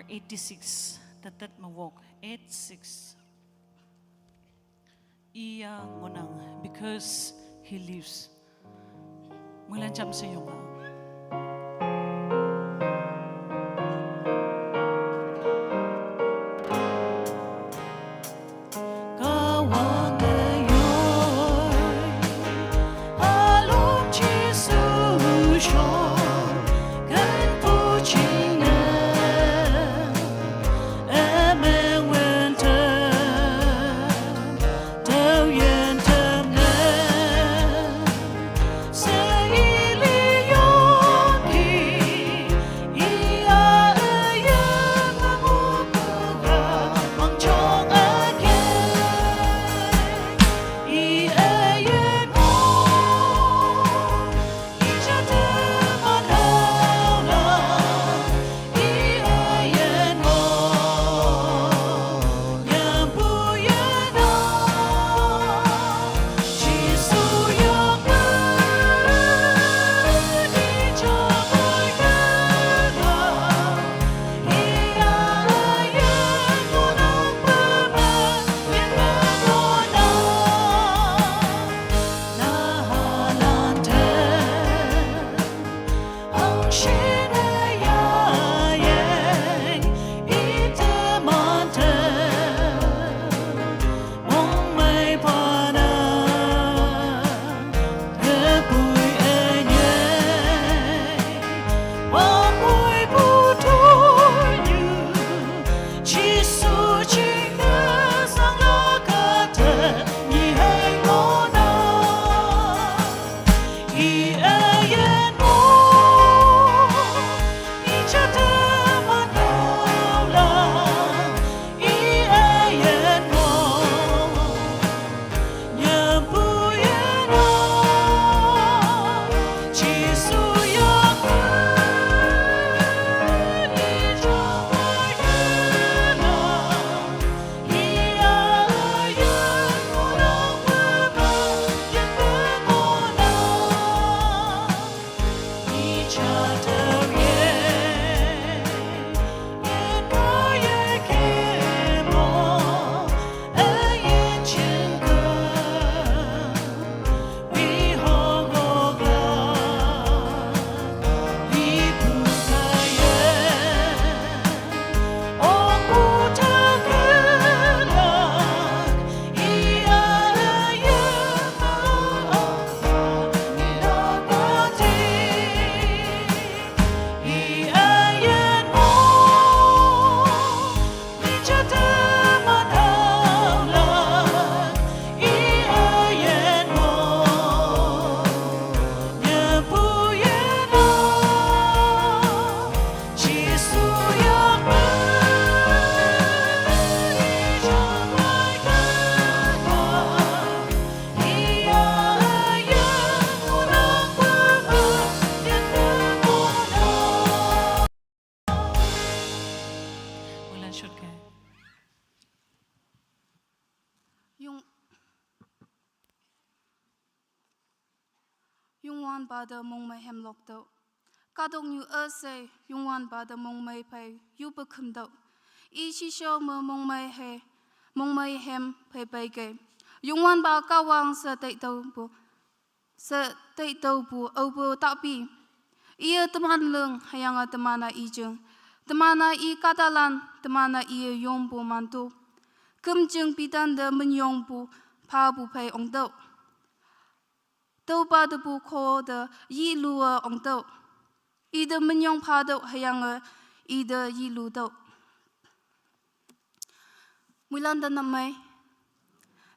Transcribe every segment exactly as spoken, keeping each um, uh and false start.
Eighty-six, tetet mewok, eight six. Iya ngonang, because he lives. Mwilan cham se yonga. Yung, Youngwanpa te mongmei hem lok tüoh. Kahtoknyu üshei Youngwanpa te mongmei phei yupü khümtüoh. I shisho me mongmei he, mongmei hem phei peikei. Youngwanpa Kahwang she teitüopu, she teitüopu aopu taopi. Iye teman leng hüyange teman-a i jing. Teman-a i kahtalan, teman-a iye yongpu mantu. Kümjing pitan te minyongpu phapu phei ongtüoh. Tüopa tepu kho te yilu-e ongtüoh. Ite minyong phatüoh hüyange ite yilu tüoh. Moilan te nap mei.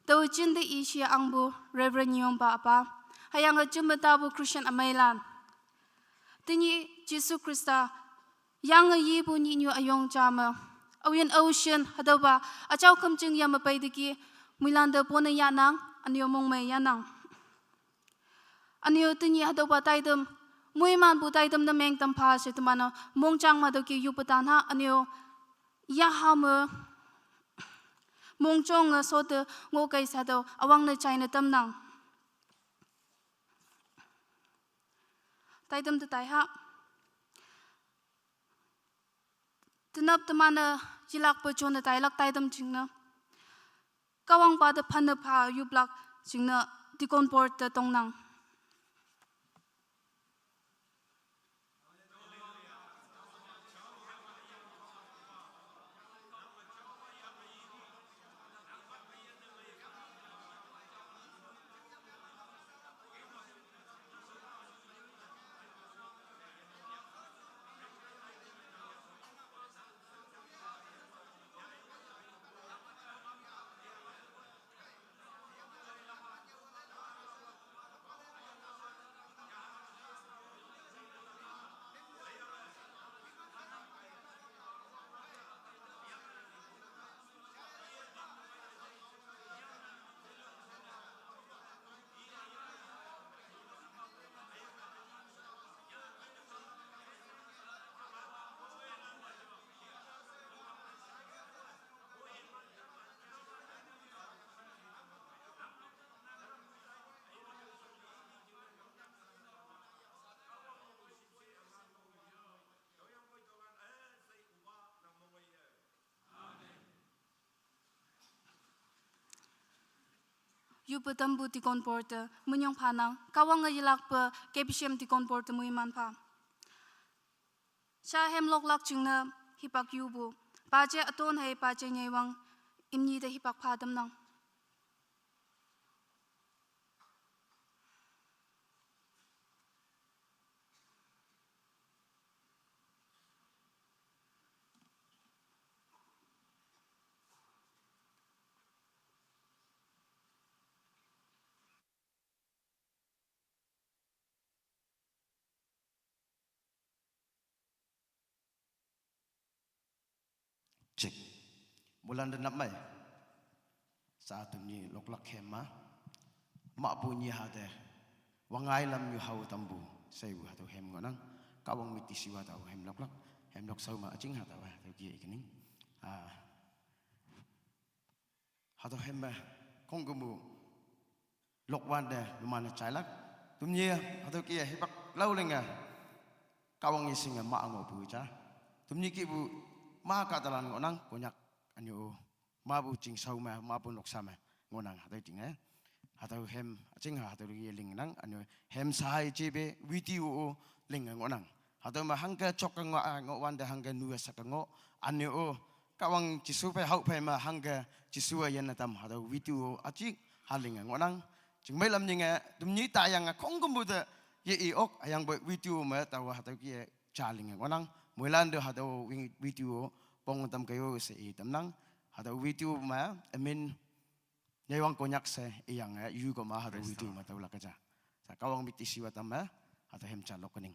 Tao jinte i shi angpu Reverend Nyongpa üpa, hüyange jeme tapu Christian ümeilan. Tenyih Jesu Khrista yange yipu nyihnyu üyong ja me, aoyin aoshin hatüopa üjao khümjing yame peiteki, moilan te pone yahnang, ünyo mongmei yahnang. Ünyo tenyih hatüopa taitam, moimanpu taitam ne meng tam pha she teman-e mongjang me tüoke yoppe tan ha, ünyo yaha me mongjonge shote ngohkei sha tüo üwangne jaine tamnang. Taitam te tai ha. Tünüp tümünü yilakpü chonü tailak taidam chingnü, Kahwangba te phanü pha yuplak chingnü deacon board te tongnang. Yupü tambu deacon board te münyong phanang, Kahwange yilakpü K B C M deacon board te müiman pha. Sha hem loklak chingnü hipak yubu. Paje aton hei paje nyeiwang imni te hipak pha tamnang. Check. Mulan de nap mai. Sa tümnyi loklak hem ma. Mahpu nyi hade. Wangai lam nyu hau tambu. Seibu hatüo hem ngohnang. Kahwang miti shiwa tao hem loklak. Hem lok sao ma aching hatüo hatüo ki ikening. Ah. Hatüo hem me khongkümpu lokwante numan-e jailak. Tümnyi hatüo kih-e hipak lao linge Kahwang yeshinge mah ngohpu ja. Tümnyi kihpu ma kahtalan ngohnang, Konyak ünyu-o. Mahpu chingshao me, mahpu noksa me ngohnang hatüo jinge. Hatüo hem üjing ha hatüo yelingnang, ünyu hem shahai jipe video-o linge ngohnang. Hatüo me hangke jok-e ngoh, ah, ngohwante hangke nu-e shak-e ngoh, ünyu-o. Kahwang Jesu phei hao phei me hangke Jesu-a yenne tam hatüo video-o üjing ha linge ngohnang. Chingmei lam nyinge tümnyi tayange khongkümpu te ye-i ok, hüyangpoi video me taowa hatüo kih-e ja linge ngohnang. Moilan te hatüo wing video pong tam keyo she i tamnang. Hatüo video me amin nyeiwang Konyak she iyange yu koma hatüo video me taolak ja. Sa Kahwang miti shiwa tam me hatüo hem ja lok kening.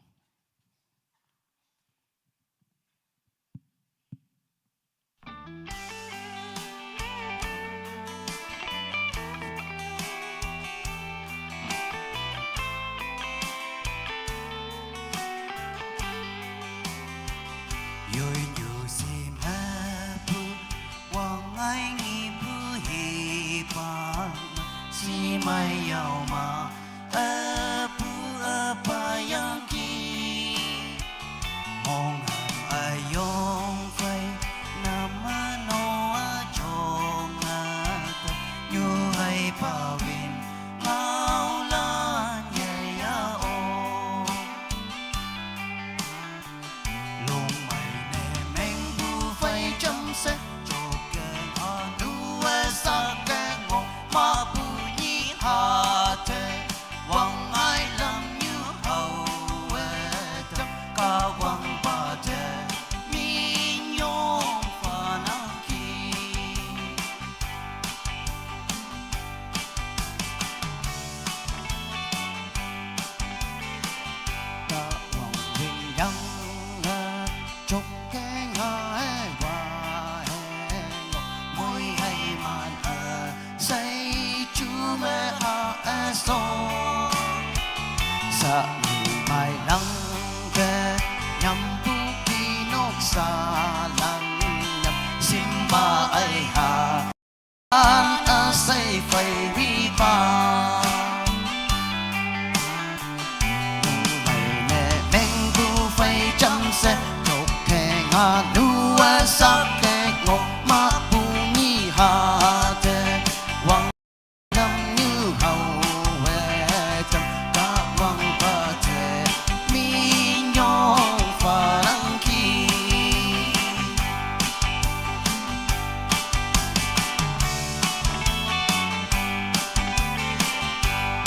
Yoi nyu shi mepu, wangngai ngipu hipak, shimei yao ma, üpu üpa yangki. Mong ham üyong phei, namano üjong üta, nyu hei pa win, ngaolan ye ya-o. Lungmei ne mengpu phei jamshe, joke anu-e sake ngoh, mahpu nyi hate, wangngai lam nyu hao-e tam, Kahwangpa te minyong phanangki. Kahwang win yange, jok ke nga-e wa-e, moi hei man-e, sei ju me ha-e so. Sa ni mai lang ke, nyampu ki noksa lang nyam, simba ai ha. An üshei phei wipa. Mei ne mengpu phei jamshe, jok ke nga nu-e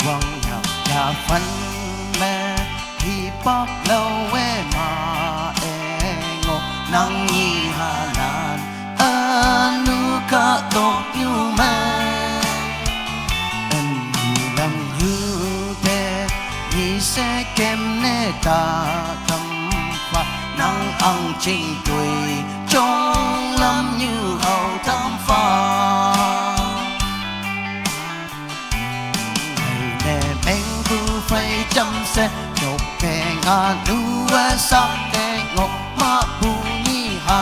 Wang yap ya fan me hi pak lo we ma e ngo nang ni ha nan anu ka tok yu me. Anu lam yu te ni se kem ne ta tam fa nang ang ching tui chong lam yu hau tam fa. Hai ne meng bu fai cham se, chok ke nga nu wa sak te ngok ma bu ni ha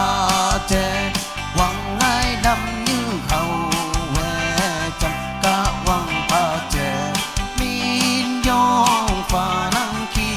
te. Wang ngai lam yu hau we cham ka wang pa te. Min yong fa nang ki.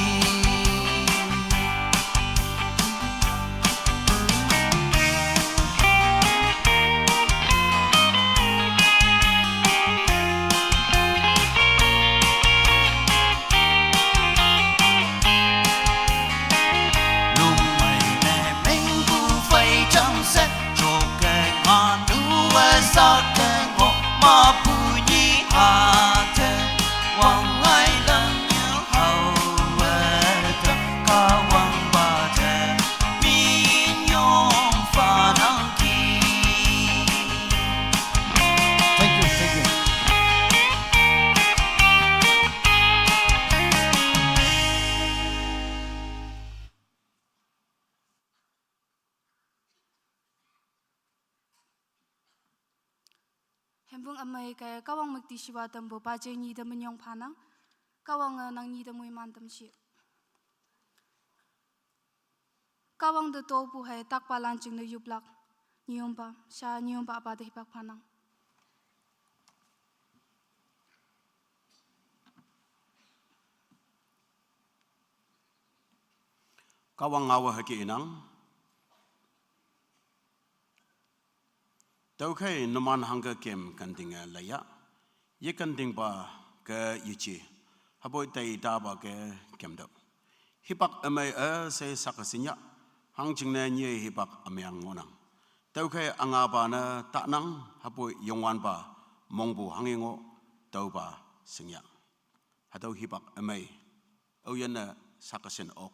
Thank you, thank you. Hembung amai kai kawang mekti shiwa tembo paje ni de menyong panang. Kawang nang ni de mui man tem shi. Kawang de to pu hai tak pa lan ching de yup lak. Nyium pa, sha nyium pa apa de hipak panang. Kawang ngawa haki inang. Tau kai numan hangka kem kanting a laya. Ye kanting pa ke yichi. Haboi tai ta ba ke kem dau. Hipak amai a se sak sinya. Hang ching ne nye hipak amai ang ngonang. Tau kai anga pa na ta nang haboi yongwan pa mong bu hang ingo tau pa sinya. Hatau hipak amai. Au yan na sak sin ok.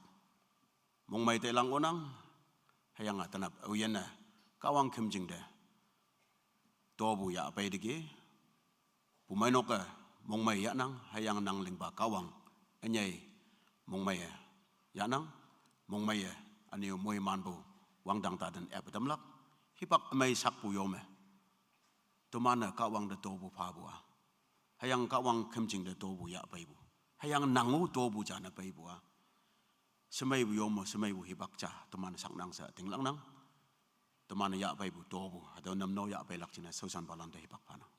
Mong mai te lang onang. Hayang a tanap au yan na. Kawang kem jing de. To bu ya pai de ki. Bu mai nok a mong mai ya nang. Hayang nang ling ba kawang. Anyai mong mai ya nang. Mong mai ya. Aniu mui man bu. Wang dang ta den ep tam lak. Hipak amai sak bu yo me. Tuman na kawang de to bu pa bu a. Hayang kawang kem jing de to bu ya pai bu. Hayang nang u to bu ja na pai bu a. Semai bu yo mo, semai bu hipak ja. Tuman sak nang sa ting lang nang. Tuman ya pai bu to bu. Hatau nam no ya pai lak china sausan balan de hipak panang.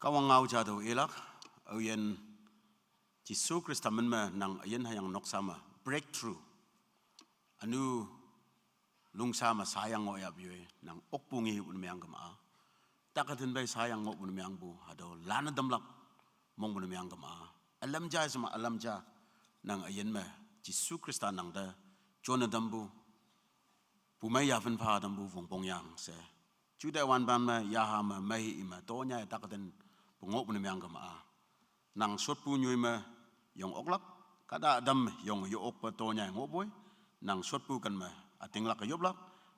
Kahwang ngao ja tüo ilak, aoyin Jesu Khrista min me nang üyin hüyange noksa me breakthrough. Ünu lungsa me sayang ngohyapyoi, nang okpu ngepu ne meang kema-a. Takütin pei sayang ngohpu ne meangpu, hatüo lanne tamlak mongpu ne meang kema-a. Ülam ja shema ülam ja, nang üyin me Jesu Khrista nang te jonne tampu, bumei yaphen pha tampu wongpong yang she. Juteih wanpan me, yaha me, mei i me, tonya takütin pu ngohpu ne meang kema-a. Nang shotpu nyoi me yong oklak, kahta ütam yong yo okpe tonya ngohpoi, nang shotpu ken me ütinglak yoplak,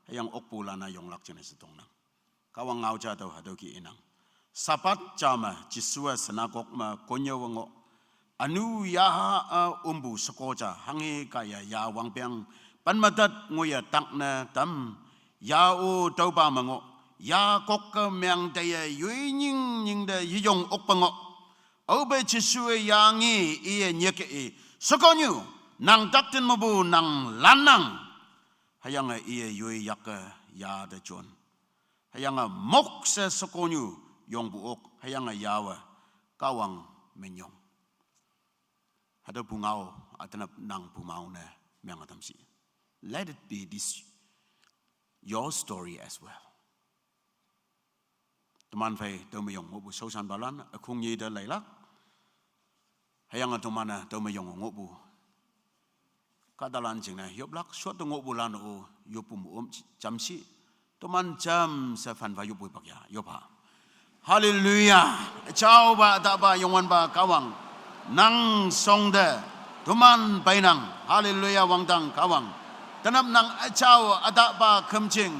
hüyange okpu lanne yonglak jingne she tongnang. Kahwang ngao ja tüo hatüo ki inang. Sabbath ja me Jesu-a synagogue me konnyüowe ngoh. Ünu yaha-a ompu sheko ja hanghe kaiye ya wangpeng pen me tat ngoiye takne tam. Ya-o tüopa me ngoh. Ya kokke meang teiye yoi nying nying te yeyong okpe ngoh. Aope Jesuwe ya nge iye nyeke i, shekonyu, nang takten mepu nang lannang. Hüyange iye yoi yakke ya te jon. Hüyange mok she shekonyu yongpu ok, hüyange yawe Kahwang minyong. Hatüo pungao, ütenap nang pungao ne menge tamshi. Let it be this your story as well. Teman phei tüo me yong ngohpu shaoshanpalan, ükhong nyi te leilak. Hüyange teman-e tüo me yong ngohpu kahtalan jingne yoplak, shot te ngohpulan-o yoppu me om jamshi. Teman jamshe phanpha yoppu pak ya, yoppha. Haleluya. Üjaopa, ütaopa, Youngwanpa Kahwang, nang shongte toman peinang. Haleluya, wangdang Kahwang. Tenap nang üjao ütaopa khümjing,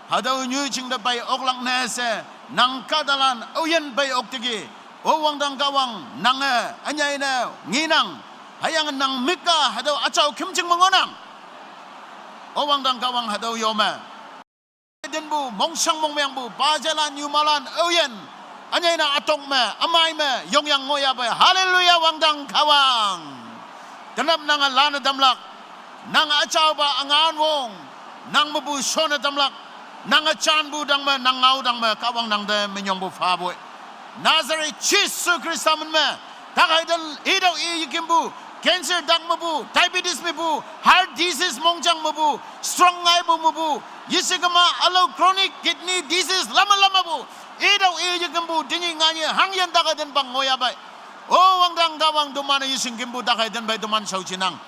hatüo nyoijing te pei oklak ne she, nang kahtalan aoyin pei okteki. O wangdang Kahwang, nange ünyei ne ngenang. Hüyange nang mik-a hatüo üjao khümjing me ngohnang. O wangdang Kahwang, hatüo yo me dinpu, mongshang mongmeangpu, pajelan, nyumalan, aoyin, ünyei ne ütok me, ümei me yongyang ngohyapei. Haleluya, wangdang Kahwang. Tenap nange lanne tamlak, nange üjaopa üngan wong, nang mepu shonne tamlak, nange janpu tang me, nang ngao tang me, Kahwang nang te minyongpu phapoi. Nazareth Jesu Khrista min me, takhei te itüo i yekimpu, cancer dak mepu, diabetes mepu, heart disease mongjang mepu, stroke ngaipu mepu, yeshikema ülao chronic kidney disease lama lamapu, itüo i yekimpu, tenyih nganyih hangyin takhei ten pang ngohyapei. O wangdang Kahwang, teman-e yeshingkimpu takhei ten pei teman shaojinang.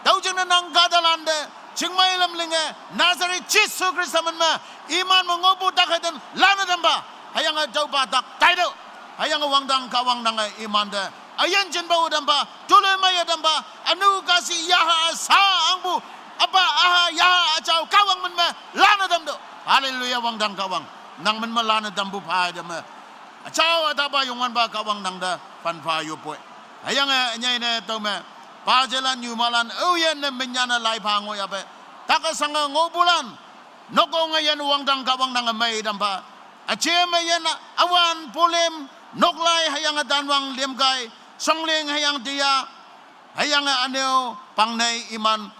Tüo jingne nang kahtalan te chingmei lam linge, Nazareth Jesu Khrista min me, iman me ngohpu takhei ten lanne tampha, hüyange tüopa tak taitüoh. Hüyange wangdang Kahwang, nange iman te üyin jinpao tampha, toloimei-e tampha, ünu kahshih yaha sha angpu, üpa aha yaha üjao Kahwang min me lanne tamtüoh. Haleluya, wangdang Kahwang, nang min me lanne tampu pha te me, üjao ütaopa Youngwanpa Kahwang nang te phanpha yoppoi. Hüyange ünyei ne tüo me, pajelan, nyumalan, aoyin ne minyan-e laipha ngohyapei. Take shange ngohpulan, nokong üyin wangdang Kahwang nange mei tampha. Üjem üyin, üwan, pulem, noklai hüyange tanwang lemkai, shongling hüyange tiya, hüyange üneo pangnei iman,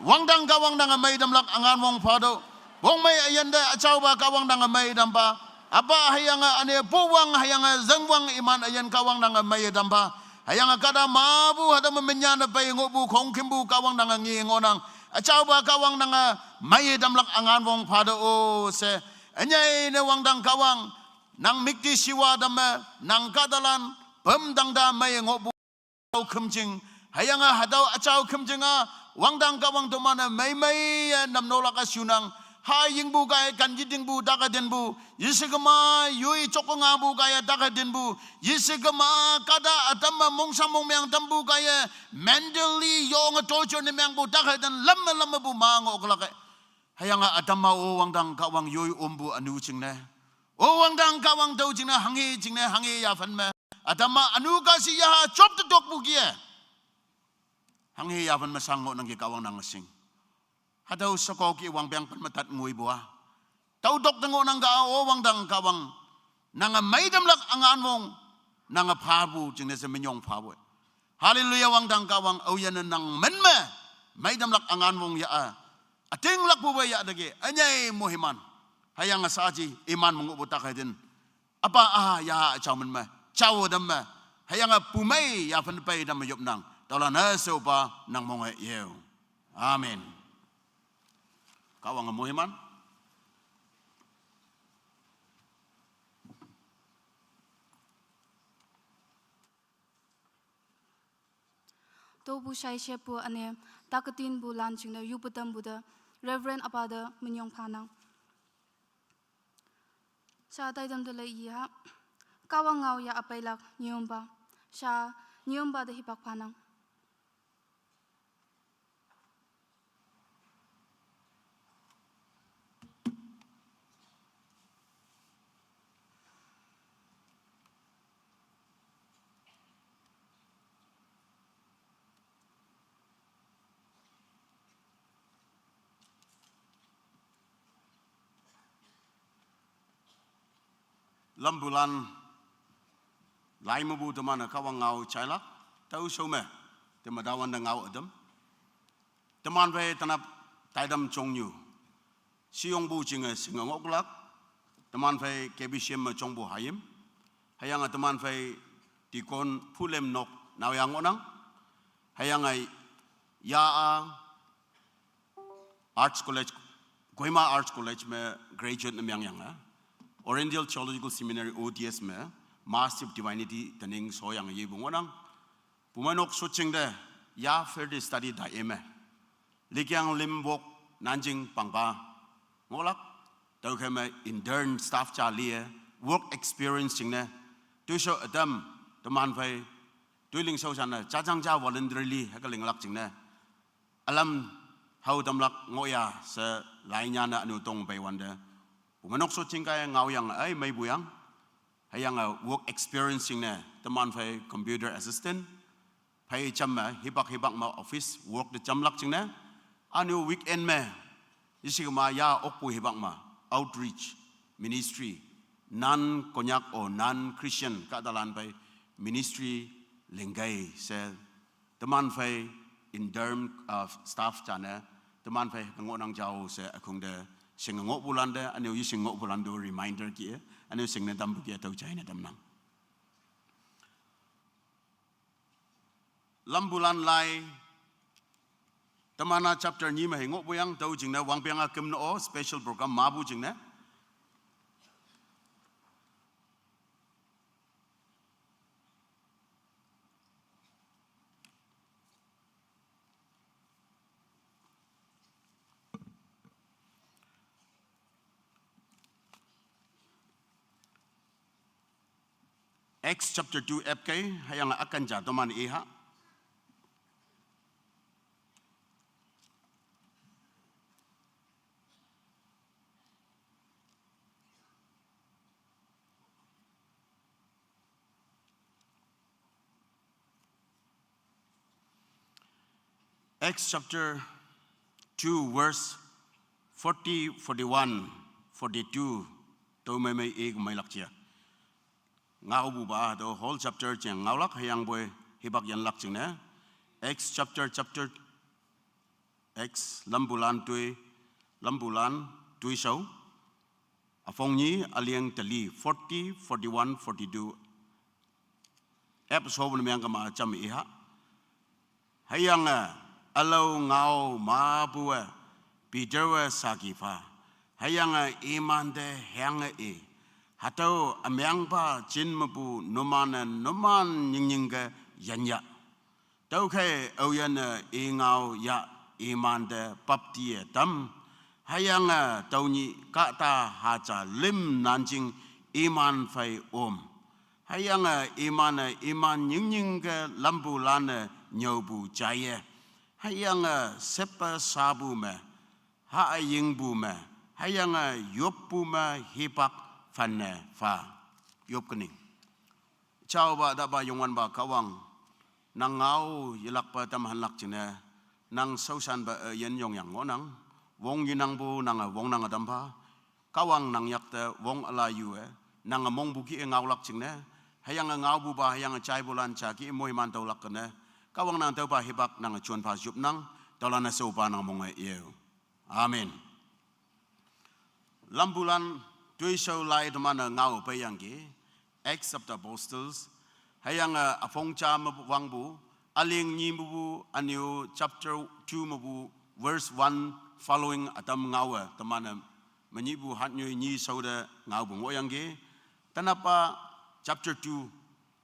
wangdang Kahwang nange mei tamlak üngan wong phatüoh. Pongmei üyin te üjaopa Kahwang nange mei tampha. Üpa hüyange üne puwang hüyange zengwang iman üyin Kahwang nange mei tampha. Hüyange kahta mepu hatüo me minyan-e pei ngohpu khongkümpu Kahwang nange nge ngohnang. Üjaopa Kahwang nange mei tamlak üngan wong phatüoh-o she. Ünyei ne wangdang Kahwang, nang müktishiwa tamme, nang kahtalan pümdang ta mei ngohpu üjao khümjing, hüyange hatüo üjao khümjing-a, wangdang Kahwang teman-e meimeiye namnolak-a shunang, ha yingpu kaiye kan yetingpu takhei tenpu, yeshikema yoi jok ngapu kaiye takhei tenpu, yeshikema kahta ütam me mongshang mongmeang tampu kaiye, mentally yonge torture ne meangpu takhei ten lamme lammepu ma ngohlak-e. Hüyange ütam ma-o wangdang Kahwang yoi ompu ünu jingne, o wangdang Kahwang tüo jingne hanghe jingne hanghe yaphan me, ütam ma ünu kahshih yaha jop te tokpu kih-e, hanghe yaphan me shang ngohnangki Kahwang nange shing. Hatüo shekoki wangpeng pen me tat ngoipu-a, tüo tok te ngohnang ka, o wangdang Kahwang, nange mei tamlak üngan wong, nange phapu jingne she minyong phapoi. Haleluya, wangdang Kahwang, aoyinne nang min me mei tamlak üngan wong ya-a, ütinglakpu pe ya teki ünyei moiman, hüyange shaaji iman me ngohpu takhei ten, üpa aha yaha üjao min me Chao tam me. Hüyange pumei yaphen pei tam yopnang. Tüolan-e shaopa nang mong-e yeo. Amen. Kahwange moiman. Topu shaishepu üne, taketinpu lan jingne yupu tampu te, Reverend üpa te minyong phanang. Sha taitam te lei yi ha, Kahwang ngao ya üpeilak nyümpa, sha nyümpa te hipak phanang. Lampulan lai mepu teman-e Kahwang ngao jailak, tao shao me, tema tawante ngao ütam. Teman phei tenap taitam jongnyu. Shiyongpu jinge shinge ngohlak. Teman phei K B C M me jongpu hayim. Hüyange teman phei deacon Phulem nok naoyang ngohnang. Hüyange ya-a Arts College, Kohima Arts College me graduate ne mengyange, Oriental Theological Seminary, O T S me Master of Divinity tening shoyange yepu ngohnang. Pumeinok shotjing te, ya further stuty ta eme. Likyang lim wok Nanjing pangpa ngohlak, tüokhei me intern staff ja liye, work experience jingne, toishao ütam, teman phei, toiling shaoshan-e, jajang ja voluntarily hüke linglak jingne, ülam hao tamlak ngohya she lainyane ünu tong peiwante. Pumeinok shotjing kaiye ngaoyange ai meipuyang, hüyange work experience jingne, teman phei computer assistant, phei jam me, hipak hipak me office work te jamlak jingne, ünu weekend me, yeshikema ya okpu hipak me, outreach, ministry, non-Konyak or non-Christian kahtalan phei ministry lingkei she, teman phei intern, uh, staff jane, teman phei ngohnang jao she ükhong te, shinge ngohpulante, ünu yeshing ngohpulante reminder kih-e, ünu shingne tampu kih-e tüo jaine tamnang. Lampulan lai, teman-a chapter nyi me hei ngohpuyang, tüo jingne wangpeng-a küm ne-o special program mepu jingne. Acts chapter two epkei, hüyange ükan ja toman iha. Acts chapter two, verse forty, forty-one, forty-two, tüo mei mei ik meilak jia. Ngaopupa, tüo whole chapter jeng ngaolak hüyangpoi hipak yanlak jingne. Acts chapter, chapter, Acts, Lampulan toi, Lampulan toishao. Üpong nyi, üliang teli, forty, forty-one, forty-two. Ep shopu ne meng kema jam iha. Hüyange, ülao ngao mepu-e, Peter-e saki pha. Hüyange imante hüyange i. Hatüo ümengpa jin mepu numan-e numan nyingnyingke yanya. Tüokhei aoyinne i ngao ya imante bapti-e tam. Hüyange tüonyih kahta haja lim nanjing iman phei om. Hüyange iman-e iman nyingnyingke Lampulan-e nyüopu jaiye. Hüyange sheppe shapu me, ha yingpu me, hüyange yoppu me hipak phanne pha. Yop kening. Jaopa tapa Youngwanpa Kahwang, nang ngao yelakpe tamhanlak jingne, nang shaoshanpa, eh, yin yongyang ngohnang, wong yenangpu nange wongnange tampha, Kahwang nang yakte wong üla yu-e, nange mongpu kih-e ngaolak jingne, hüyange ngaopupa hüyange jaipulan ja kih-e moiman tüolak kene, Kahwang nang tüopa hipak nange jonpha yopnang, tüolan-e shaopa nang mong-e yeo. Amen. Lampulan toishao lai teman-e ngao peiyangki. Acts of the Apostles, hüyange üpong ja me wangpu, üling nyi mepu, ünyu chapter two mepu, verse one following ütam ngaowe, teman-e menyihpu hatnyoi nyi shaote ngaopu ngohyangki, tenapa chapter two,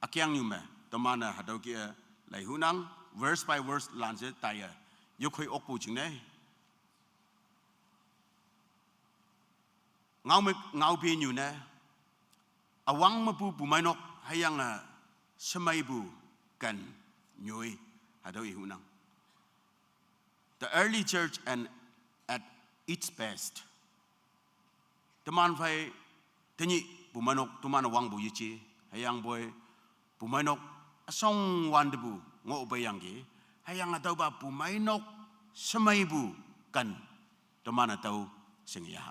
ükeangnyu me, teman-e hatüo kih-e leihunang, verse by verse lanshe taiye, yekhoi okpu jingne. Ngao me, ngao penyu ne, üwang mepu pumeinok hüyange shemeipu ken nyoi hatüo ihunang. The early church and at its best. Teman phei tenyih pumeinok teman wangpu yeje, hüyangpoi pumeinok üshong wantepu ngoh peiyangki, hüyange hatüopa pumeinok shemeipu ken teman-e tüo shinge ya.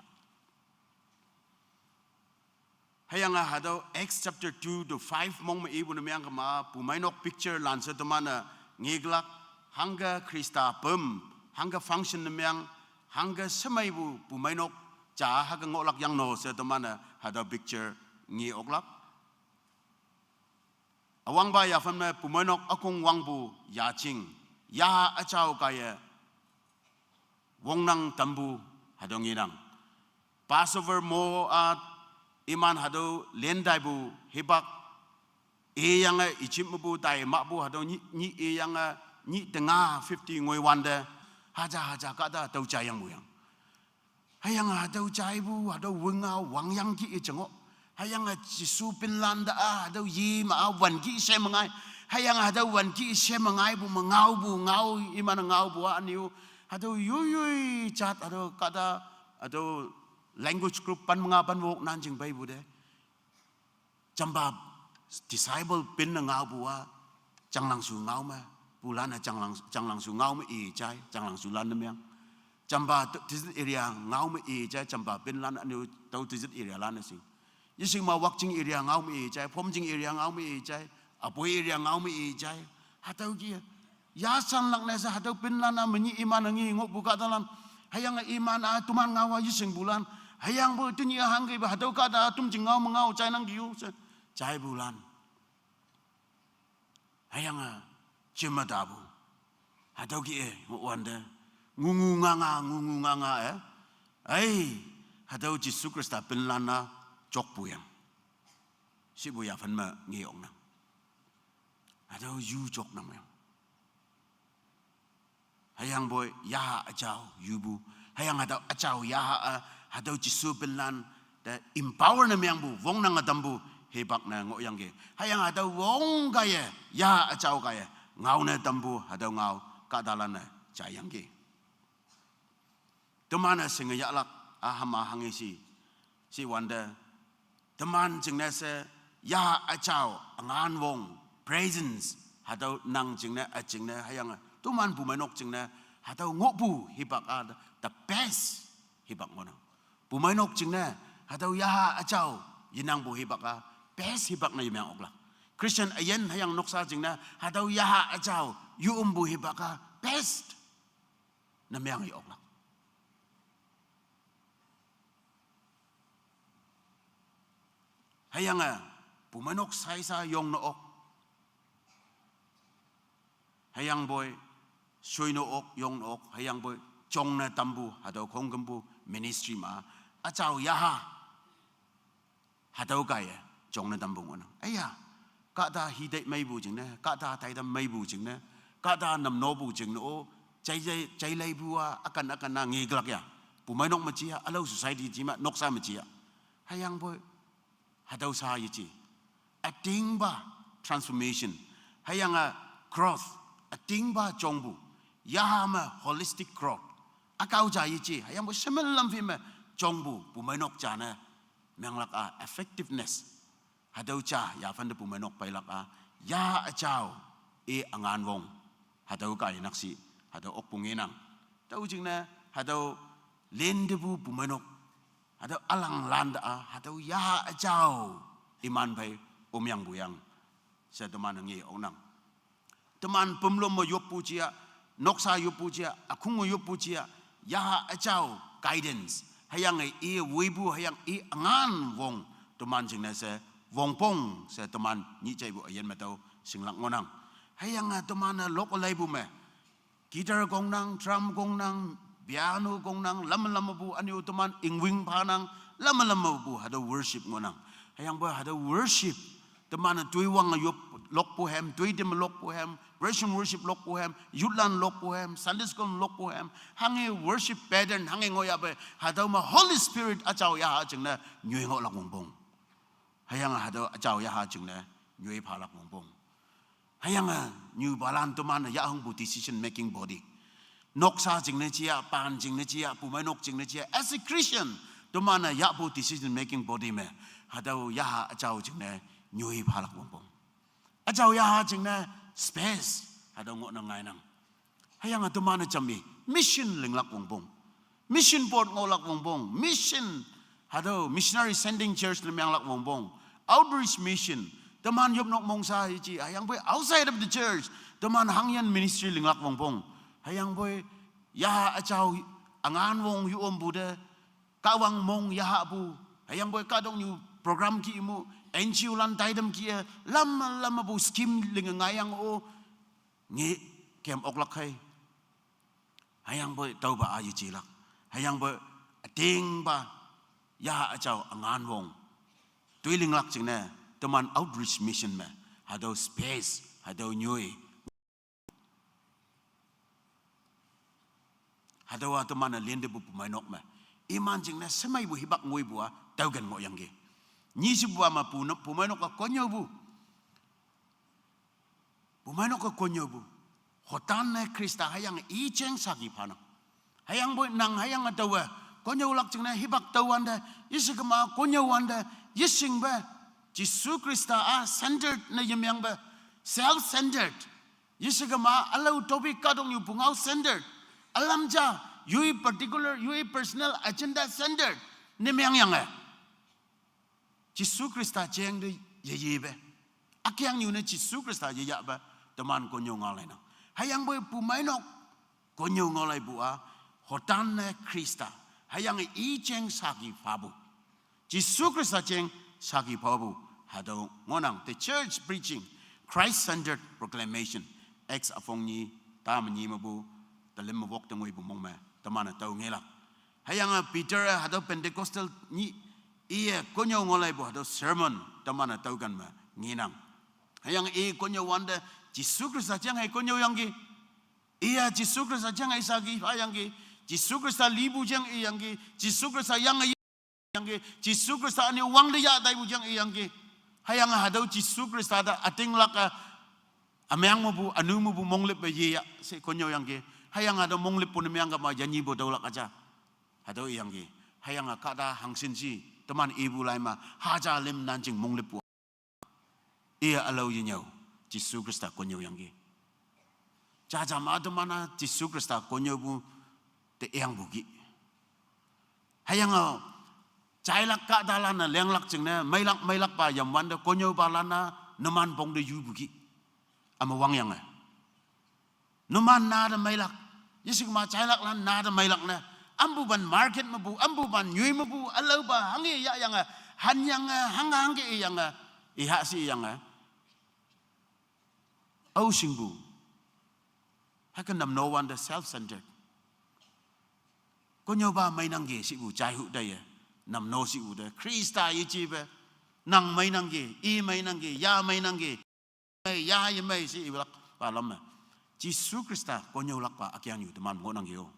Hüyange hatüo Acts chapter two to five mong me ipu ne meang kema, pumeinok picture lanshe teman-e ngeklak, hangke Khrista püm, hangke function ne meang, hangke shemeipu pumeinok ja hüke ngohlak yangno she teman-e hatüo picture nge oklak. Üwangpa yaphan me pumeinok ükong wangpu yajing, yaha üjao kaiye wongnang tampu hatüo ngenang. Passover mo-a iman hatüo len taipu hipak, iyange Egypt mepu tai mahpu hatüo nyih, nyih iyange nyih tenga fifty ngoi wante, haja haja kahta tüo jaiyangpu yang. Hüyange hatüo jaipu, hatüo wünga wangyangki i jengoh. Hüyange Jesu pinlan te-a, hatüo yi me-a wanki she me ngai. Hüyange hatüo wanki she me ngaipu me ngaopu, ngao, iman ngaopu-a ünyu. Hatüo yoiyoi jat, hatüo kahta, hatüo language group pen me nga pen wok nan jing peipu te. Jampa disciple pinne ngaopu-a, Changlangshu ngao me, pulan-e Changlang, Changlangshu ngao me i jai, Changlangshulan ne meang. Jampa to-, desert area ngao me i jai, jampa pinlan ünyu tüo desert area lan-e shing. Yeshing me Wakching area ngao me i jai, Phomching area ngao me i jai, Aboi area ngao me i jai. Hatüo kih-e yashanlak ne she hatüo pinlan-a menyih iman-e nge ngohpu kahtalan. Hüyange iman-a toman ngao-a yeshingpulan. Hüyangpoi tenyih hangkepa hatüo kahta tomjing ngao me ngao jainangki-o she jaipulan. Hüyange jeme tapu. Hatüo kih-e ngohwante, ngungu nganga, ngungu nganga-e, ai, hatüo Jesu Khrista pinlan-a jokpu yang. Shipu yaphan me nge oknang. Hatüo yu joknang yang. Hüyangpoi yaha üjao yupu. Hüyange hatüo üjao yaha-a, hatüo Jesu pinlan te empower ne meangpu, wongnange tampu, hipak ne ngohyangki. Hüyange hatüo wong kaiye, yaha üjao kaiye, ngao ne tampu, hatüo ngao kahtalan-e jaiyangki. Teman-e shinge yahlak, üham-a hanghe shi, shiwante, teman jingne she, yaha üjao, üngan wong, presence, hatüo nang jingne, ü jingne, hüyange toman pumeinok jingne, hatüo ngohpu hipak-a, the best hipak ngohnang. Pumeinok jingne, hatüo yaha üjao yenangpu hipak-a, best hipak ne yemeang oklak. Christian üyin hüyange noksa jingne, hatüo yaha üjao yeompu hipak-a, best ne meang ye oklak. Hüyange pumeinok shaisha yongne ok. Hüyangpoi shoine ok, yongne ok, hüyangpoi jongne tampu, hatüo khongkümpu ministry me-a, üjao yaha hatüo kaiye jongne tampu ngohnang. Aiya, kahta hitei meipu jingne, kahta taitam meipu jingne, kahta namnopu jingne-o, jai, jai, jaileipu-a, ükan, ükan-a ngeklak ya. Pumeinok me ja, ülao society ji me, noksa me ja. Hüyangpoi hatüo sha yeje. Ütingpa transformation. Hüyange growth. Ütingpa jongpu. Yaha me holistic growth. Ükao ja yeje. Hüyangpoi shemen lam phei me jongpu. Pumeinok ja ne menglak-a effectiveness. Hatüo ja, yaphante pumeinok peilak-a. Yaha üjao, i üngan wong. Hatüo kaiye nakshih. Hatüo okpu ngenang. Tüo jingne, hatüo lentepu pumeinok. Hatüo ülanglan te-a, hatüo yaha üjao. Iman phei omyangpu yang. She teman nge oknang. Teman pümlom me yoppu ja, noksa yoppu ja, ükhung me yoppu ja, yaha üjao guidance. Hüyange i woipu, hüyange i üngan wong, teman jingne she wongpong she teman nyih jaipu üyin me tüo shinglak ngohnang. Hüyange teman-e lok leipu me guitar kongnang, drum kongnang, piano kongnang, lam lam mepu ünyu teman ingwing phanang, lam lam mepu hatüo worship ngohnang. Hüyangpoi hatüo worship teman-e toiwang yop lokpu hem, toitem lokpu hem, praise and worship lokpu hem, youthlan lokpu hem, Sunday school lokpu hem, hange worship pattern hange ngohyahpei hatüo me Holy Spirit üjao yaha jingne nyoi ngohlak wongpong. Hüyange hatüo üjao yaha jingne nyoi phalak wongpong. Hüyange nyupalan teman-e yahhongpu decision making body. Noksa jingne jia, pan jingne jia, pumeinok jingne jia, as a Christian teman-e yahpu decision making body me hatüo yaha üjao jingne nyoi phalak wongpong. Üjao yaha jingne space hatüo ngohne ngainang. Hüyange teman-e jam i mission linglak wongpong, mission board ngohlak wongpong, mission, hatüo missionary sending church ne menglak wongpong, outreach mission, teman yopnok mongsa yeji, hüyangpoi outside of the church teman hangyin ministry linglak wongpong. Hüyangpoi yaha üjao üngan wong yu ompu te Kahwang mong yahapu, hüyangpoi kahtoknyu program kih mu, N G O lan taitam kih-e lam lam mepu scheme linge ngaiyang-o, nge kem oklak khei. Hüyangpoi tüopa a yejilak, hüyangpoi ütingpa yaha üjao üngan wong toi linglak jingne teman outreach mission me hatüo space hatüo nyoi hatüowa teman-e lintepu pumeinok me iman jingne shemeipu hipak ngoipu a tüoken ngohyangki. Nyishepu a me pu, pumeinok-e konnyüopu, pumeinok-e konnyüopu, hotan ne Khrista hüyange i jeng saki phanang. Hüyangpoi nang hüyange taowe konnyüolak jingne hipak tüowante, yeshekema konnyüowante, yeshingpe Jesu Khrista a centered ne yemengpe, self centered, yeshekema ülao topic kahtoknyu pungao centered, ülam ja yoi particular, yoi personal agenda centered ne mengyange Jesu Khrista jeng te yeyepe, ükengnyu ne Jesu Khrista yeyahpe teman konnyüo ngaolainang. Hüyangpoi pumeinok konnyüo ngaolaipu a hotan ne Khrista, hüyange i jeng saki phapu, Jesu Khrista jeng saki phapu hatüo ngohnang. The church preaching Christ-centered proclamation, Acts üpong nyi, ta me nyi mepu, telim me wok te ngoipu mong me teman-e tüo ngelak. Hüyange Peter-e hatüo Pentecostal nyih iye konnyüo ngaolaipu hatüo sermon teman-e tüoken me ngenang. Hüyange i konnyüowante Jesu Khrista jeng hei konnyüoyangki. Iye Jesu Khrista jeng hei saki phayangki. Jesu Khrista lipu jeng iyangki. Jesu Khrista yange yangki. Jesu Khrista üne wangte yah taipu jeng iyangki. Hüyange hatüo Jesu Khrista te ütinglak-e ümeng mepu, ünu mepu monglüppe yeya she konnyüoyangki. Hüyange hatüo monglüppu ne mengkema yanyipu tüolak üja. Hatüo iyangki. Hüyange kahta hangshin shi teman ipu lai me haja lim nanjing monglüppu iye ülao yenyüo, Jesu Khrista konnyüoyangki. Jajam a teman-a Jesu Khrista konnyüopu te iyangpu kih. Hüyange jailak kahtalan-e lenglak jingne meilak meilakpa yamwante konnyüopalan-a numan pong te yupu kih. Üme wangyange numan na te meilak, yeshekema jailaklan na te meilak ne, ampupan market mepu, ampupan nyoi mepu ülaopa hanghe yahyange, hanyange, hanghe hangke iyange, iha she iyange aoshingpu, hüke namno wante self-centered. Konnyüopa meinangki shipu jaihu taiye, namno shipu te Khrista yejepe, nang meinangki, i meinangki, ya meinangki, mei ya yemei she ilakpa lam me, Jesu Khrista konnyüolakpa ükengnyu teman ngohnangki-o.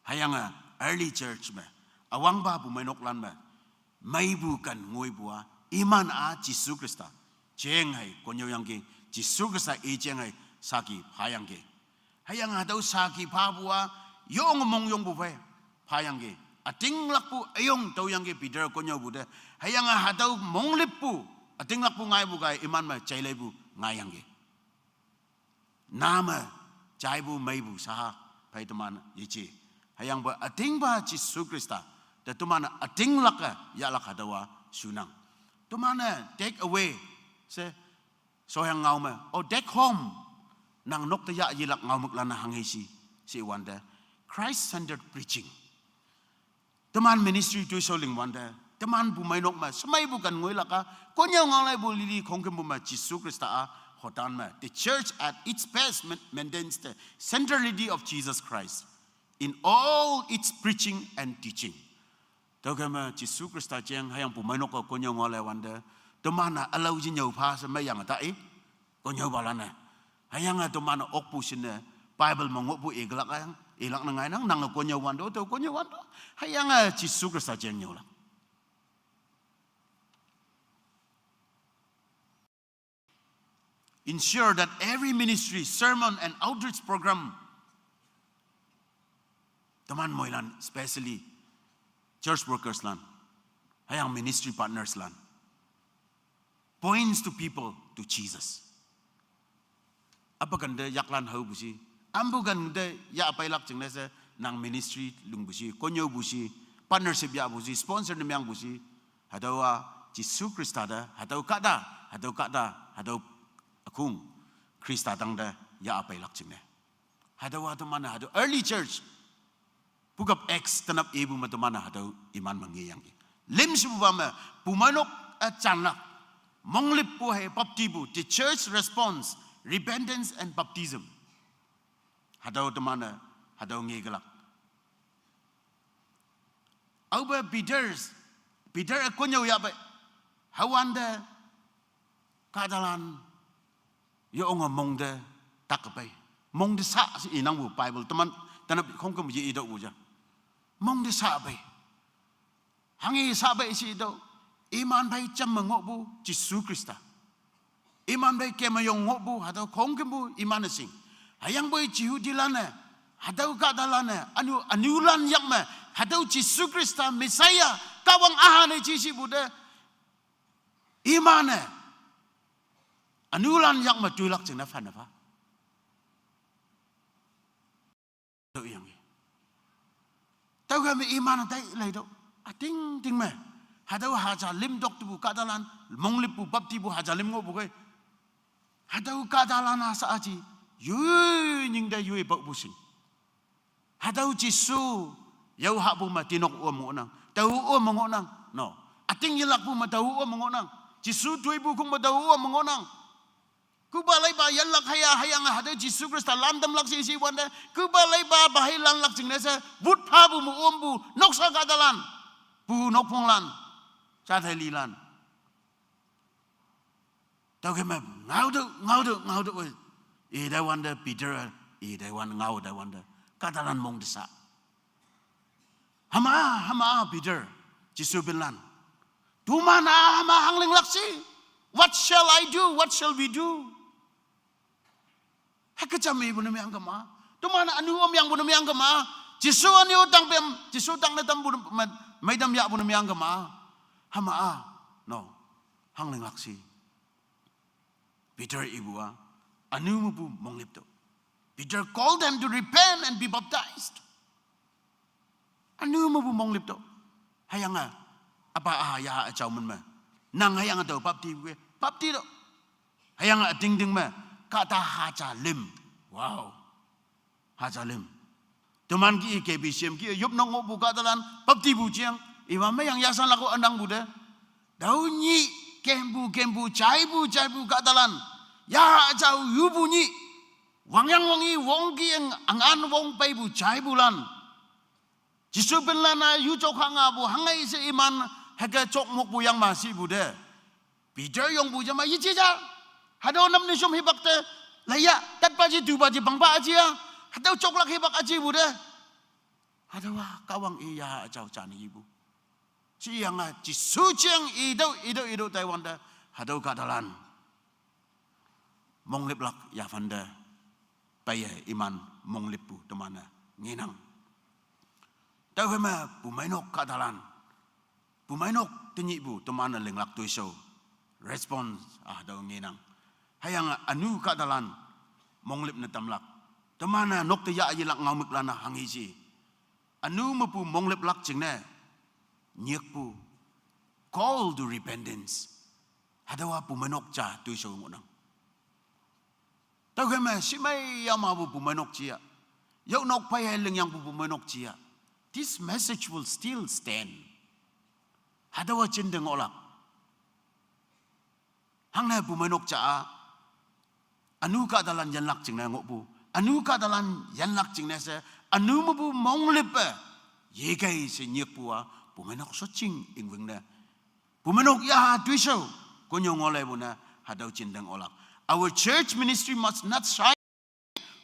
Hüyange early church me üwangpa pumeinoklan me meipu ken ngoipu a, iman-a Jesu Khrista jeng hei konnyüoyangki, Jesu Khrista i jeng hei saki phayangki. Hüyange hatüo saki phapu a yonge mongyongpu phei phayangki. Ütinglakpu üyong tüoyangki Peter konnyüopu te. Hüyange hatüo monglüppu ütinglakpu ngaipu kaiye iman me jaileipu ngaiyangki. Na me jaipu meipu shaha phei teman yeje. Hüyangpoi ütingpa Jesu Khrista te teman ütinglak-e yahlak hatüowa shunang. Teman-e take away she shoyang ngao me, or take home, nang nok te yah yelak ngaomüklan-a hanghe shi she wante, Christ-centered preaching. Teman ministry toishao lingwante Teman pumeinok me, semeipu kan ngoilak a, konnyüo ngaolaipu lili khongkümpu me Jesu Khrista a hotan me. The church at its best ma-, maintains the centrality of Jesus Christ in all its preaching and teaching. Tüokhei me Jesu Khrista jeng hüyange pumeinok-e konnyüo ngaolai wante, teman-e ülao ji nyüo pha she meiyange tai, konnyüopalan-e. Hüyange teman-e okpu shinne, Bible me ngohpu iklak hüyange, ilak ne ngainang, nange konnyüo wanto, tao konnyüo wanto. Hüyange Jesu Khrista jeng nyüolak. Ensure that every ministry, sermon, and outreach program, teman moilan, especially church workers lan, hüyange ministry partners lan, points to people to Jesus. Apa kante yaklan haopu shi, ampu kante yah peilak jingne she, nang ministry lingpu shi, konnyüopu shi, partnership yahpu shi, sponsor ne mengpu shi, hatüowa Jesu Khrista te, hatüo kahta, hatüo kahta, hatüo ükhong, Khrista tangte yah peilak jingne. Hatüowa teman-e hatüo early church, Book of Acts tenap ipu me teman-e hatüo iman me ngeyangki. Limshepupa me, pumeinok-e janlak, monglippu hei baptipu, the church response, repentance and baptism. Hatüo teman-e, hatüo ngekelak. Aope Peter, Peter-e konnyüo yahpei, hüwante, kahtalan, yo onge mong te tak pei. Mong te sa she inangpu Bible, teman, tenap khongküm ye itüohpu ja. Mong te sa pei. Hanghe sa pei she itüoh. Iman phei jam me ngohpu, Jesu Khrista. Iman phei kemeyong ngohpu, hatüo khongkümpu, iman-e shing. Hüyangpoi Jehudilan-e, hatüo kahtalan-e, ünu, ünulan yak me, hatüo Jesu Khrista, Messiah, Kahwang ahane ji shipu te, iman-e, ünulan yak me toilak jingne phanne pha. Tüoyange. Tüokhei me iman-e tai leitüoh. Üting ting me, hatüo haja lim tok tepu kahtalan, monglippu baptipu haja lim ngohpu khei, hatüo kahtalan-a sha aji, yoi nying te yoi paopu shing. Hatüo Jesu, yao hahpu me tinok üm ngohnang, tao üm ngohnang, no. Üting yelakpu me tao üm ngohnang, Jesu toipu khong me tao üm ngohnang. Küpa leipa yanlak haya, hüyange hatüo Jesu Khrista lan tamlak she she wante, küpa leipa pa hei lanlak jingne she, wut phapu me ümpu, noksa kahtalan, pu nokphonglan, jathei lilan. Tüokhei me ngaotüoh, ngaotüoh, ngaotüoh, e, itaiwante Peter, e, itaiwan ngao taiwante, kahtalan mong te sa. Hüma, hüma Peter, Jesu pinlan, toman-a hüma hanglinglak shi. What shall I do? What shall we do? Hüke jam ipu ne meangkema. Toman ünu ümyangpu ne meangkema. Jesu ünu tangpem, Jesu tang ne tampu me, meitam yahpu ne meangkema. Hüma-a, no, hanglinglak shi. Peter ipu-a, ünu mepu mongliptüoh. Peter called them to repent and be baptized. Ünu mepu mongliptüoh. Hüyange, üpa-a ya üjao min me, nang hüyange tao baptipu ke, baptitüoh. Hüyange üting ting me, kahta haja lim. Wow. Haja lim. Teman kih-e K B C M kih-e yopnok ngohpu kahtalan, baptipu jeng, iwa meyang yasanlak-o ünangpu te, tüo nyih, kempu, kempu, jaipu, jaipu kahtalan, ya üjao yupu nyih, wangyang wangi wong kih-e ang-an wong peipu jaipulan, Jesu pinlan-a yu jok ha ngapu, hanghe she iman, hüke jok mokpu yang ma shipu te, Peter yongpu jama yeje ja. Hatüo namni shom hipak te, laiya, tatpa ji, tupa ji, pangpa üji a, hatüo joklak hipak üjipu te, hatüowa Kahwang i ya üjao jane ipu. Sheyange Jesu jeng itüoh, itüoh, itüoh taiwante, hatüo kahtalan mongliplak yaphante, peiye iman monglippu teman-e ngenang. Tüokhei me pumeinok kahtalan, pumeinok tenyihpu teman-e linglak toishao, response-a hatüo ngenang. Hüyange ünu kahtalan monglip ne tamlak, teman-e nok te yah yelak ngaomüklan-a hanghe she, ünu mepu mongliplak jingne, nyikpu, call to repentance, hatüowa pumeinok ja toishao ngohnang. Tüokhei me shimei yamapu pumeinok ja, yopnok phei hei lingyangpu pumeinok ja, this message will still stand. Hatüowa jinte ngohlak. Hangne pumeinok ja-a, ünu kahtalan yanlak jingne ngohpu. Ünu kahtalan yanlak jingne she, ünu mepu monglüppe, yekei she nyikpu-a, pumeinok shotjing ingwingne. Pumeinok ya toishao, konyo ngohlaipu ne, hatüo jinte ngohlak. Our church ministry must not shy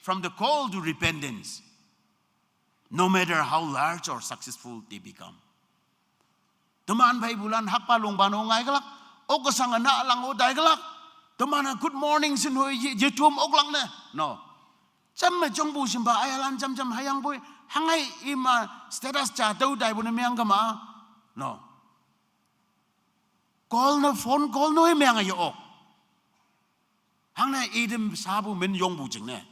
from the call to repentance, no matter how large or successful they become. Teman pheipulan hakpa longpa no ngaikelak, ok kesang ana lang-o taikelak. Teman-a good morning shin hoi ye, yetom oklak ne. No. Jamme jongpu shimpa ayalan jamjam hüyangpoi, hangai ima status ja tüo taipu ne meang kema. No. Call ne, phone call ne meang ye-ok. Hangne item sapu min yongpu jingne.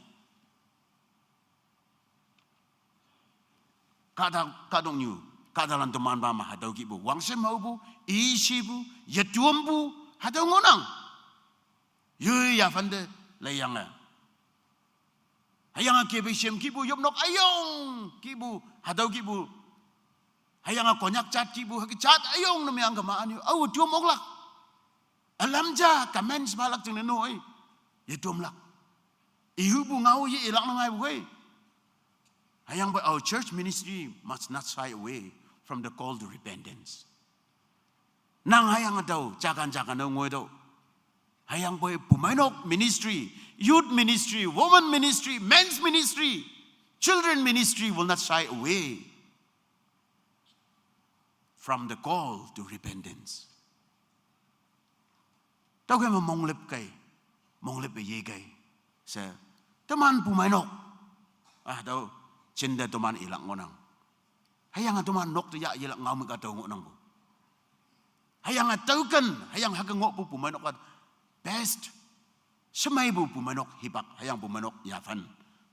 Kahta, kahtoknyu, kahtalan teman pa me hatüo kihpu, wangshim haopu, ishipu, yetompu, hatüo ngohnang. Yoi yaphante, leiyange. Hüyange kebe shem kihpu yopnok üyong kihpu, hatüo kihpu. Hüyange Konyak jat kihpu, hüke jat üyong ne meang kema ünyu, ao tom oklak. Ülam ja comments phalak jingne noi. Yetomlak. Ihupu ngao ye ilak ne ngaipu kei. Hüyangpoi our church ministry must not shy away from the call to repentance. Nang hüyange tao, jakan jakan-o ngoitüoh. Hüyangpoi pumeinok ministry, youth ministry, women ministry, men's ministry, children ministry will not shy away from the call to repentance. Tüokhei me monglüp kei, monglüppe yekei she, teman pumeinok, ah, tüo, jinte teman ilak ngohnang. Hüyange teman nok te yah yelak ngao me ka tüo ngohnangpu. Hüyange tüoken, hüyange hüke ngohpu pumeinok-a best. Shemeipu pumeinok hipak, hüyange pumeinok yaphan.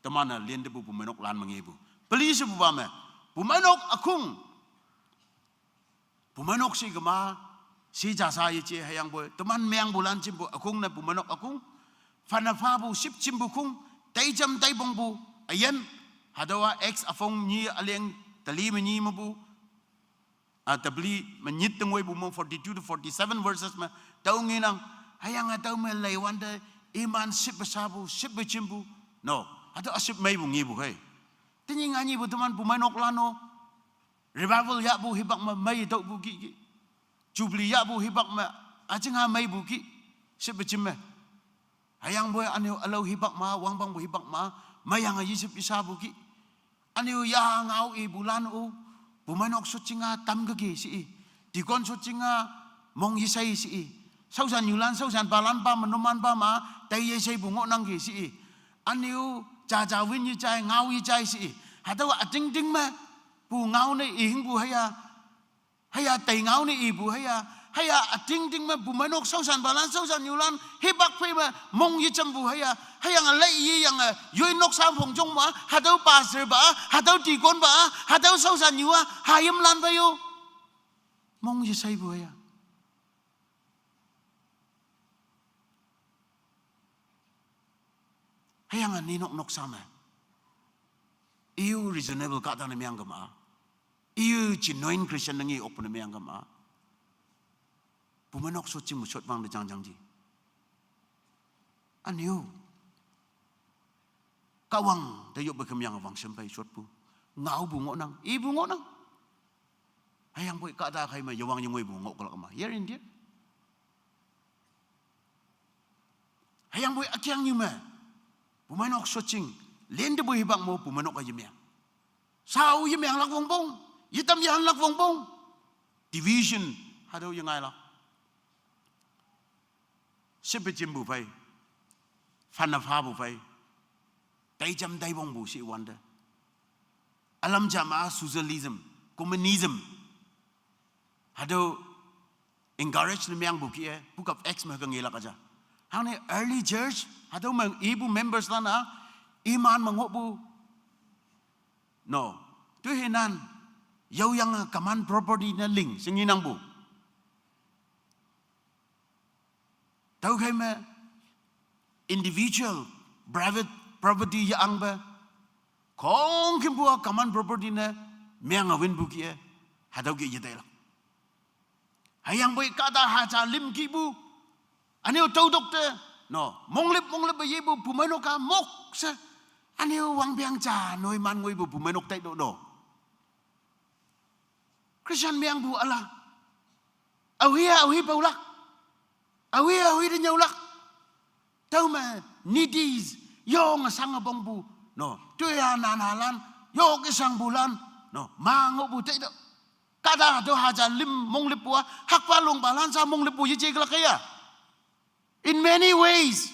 Teman-e lintepu pumeinoklan me ngepu. Peli shepupa me, pumeinok ükong. Pumeinok she kema, shi ja sha yeje hüyangpoi, teman meangpulan jimpu ükong ne pumeinok ükong. Phane phapu ship jimpu kong, teijam teibongpu, üyin, hatüowa Acts üpong nyi üleng, teli me nyi mepu, ah, tebli me nyit te ngoipu mo forty-two to forty-seven verses me, tüo ngenang, hüyange tüo me leiwante, iman ship-e shapu, ship-e jimpu, no, hatüo üship meipu ngepu hei. Tenyih nganyipu teman pumeinoklan-o, revival yahpu hipak me mei tüohpu kih kih. Jubilee yahpu hipak me, üjingha meipu kih, ship-e jim me. Hüyangpoi ünyu ülao hipak ma, wangpangpu hipak ma, meyange yeship yeshapu kih. Ünyu ya ngao ipulan-o, pumeinok shotjing-a tamkeke she i. Deacon shotjing-a mong yeshei she i. Shaoshan nyulan, shaoshan palan pa me, numan pa ma, tei yesheipu ngohnangke she i. Ünyu jaja win yejai, ngao yejai she i. Hatüowa ütingting me, pu ngao ne ihingpu hüya. Hüya tei ngao ne ipu hüya. Hüya ütingting me pumeinok shaoshan palan, shaoshan nyulan, hipak phei me, mong yejampu hüya. Hüyange lei yeyange, yoi noksa phongjong ma, hatüo pastor pa, hatüo deacon pa, hatüo shaoshan nyu-a, hayimlan pa yo. Mong yesheipu hüya. Hüyange ninok noksa me, iu reasonable kahta ne meang kema. Iu genuine Christian ne nge okpu ne meang kema. Pumeinok shotjing me shotwang te jangjangji. Ünyu. Kahwang te yoppe kemyange wangshim phei shotpu. Ngaopu ngohnang, ipu ngohnang. Hüyangpoi kahta khai me yewang yengoipu ngohkelak ma. Here in there. Hüyangpoi ükeangnyu me, pumeinok shotjing, lintepu hipak mo pumeinok-a yemeang. Shao yemeanglak wongpong, yetam yehanlak wongpong. Division, hatüo yengailak. Ship-e jimpu phei, phane phapu phei, teijam teibongpu she wante. Ülam ja ma socialism, communism. Hatüo encourage ne meangpu kih-e, Book of Acts me hüke ngelak ja. Hangne early church, hatüo me ipu memberslan-a, iman me ngohpu. No, toihinan, yaoyange common property ne ling she ngenangpu. Tüokhei me, individual, private property ye angpe, khongkümpu-a common property ne meange winpu kih-e, hatüo kih yetailak. Hüyangpoi kahta haja lim kihpu. Üne-o tüo tok te. No, monglüp monglüp yepu bumeinok-a mok she. Üne-o wangpeng ja noi man ngoipu bumeinok tai to no. Christian mengpu üla. Aohi aohi paolak. Aohi aohi te nyüolak. Tüome needy, yonge shange pongpu. No, toiya nanalan, yoke shangpulan. No, ma ngohpu tai to. Kahta hatüo haja lim monglüppu-a, hakpa longpalan sha monglüppu yeje kelak kaiya. In many ways.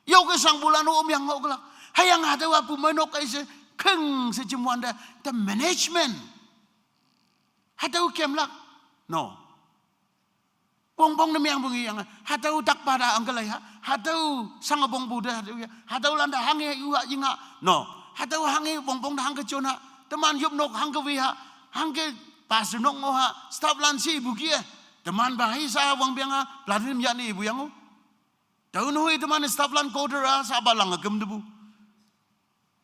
Yoke shangpulan-o omyang ngoh kelak. Hüyange hatüowa bumeinok-e she, kheng she jimwante, the management. Hatüo kemlak. No. Wongpong ne mengpu ngeyange, hatüo takpa te angkelai ha, hatüo shange pongpu te hatüo ya, hatüolante hanghe yu ha ying ha, no. Hatüo hanghe wongpong te hangke jon ha, teman yopnok hangke wi ha, hangke pastor nok ngoh ha, staff lan shipu kih-e. Teman pa hi sha wangpeng-a, platinum yane ipu yang-o. Tao noi teman staff lan quarter-a, shapa lange küm tepu.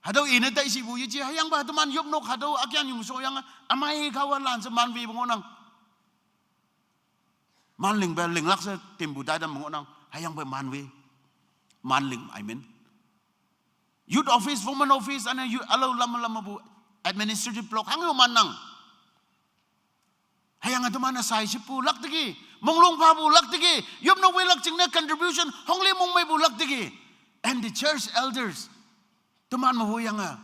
Hatüo ine tai shipu yeje, hüyangpa teman yopnok hatüo akyang yungshoyange, ümei kawa lan she manwepu ngohnang. Manlingpe linglak she tempu taitam ngohnang, hüyangpe manwe. Manling, I mean. Youth office, women office, üne yu- ülao lam lam mepu administrative block hangyo mannang. Hüyange teman-e sai shepu lak teki, monglong phapu lak teki, yopnok weilak jingne contribution hongli mongmeipu lak teki. And the church elders, teman me woiyange,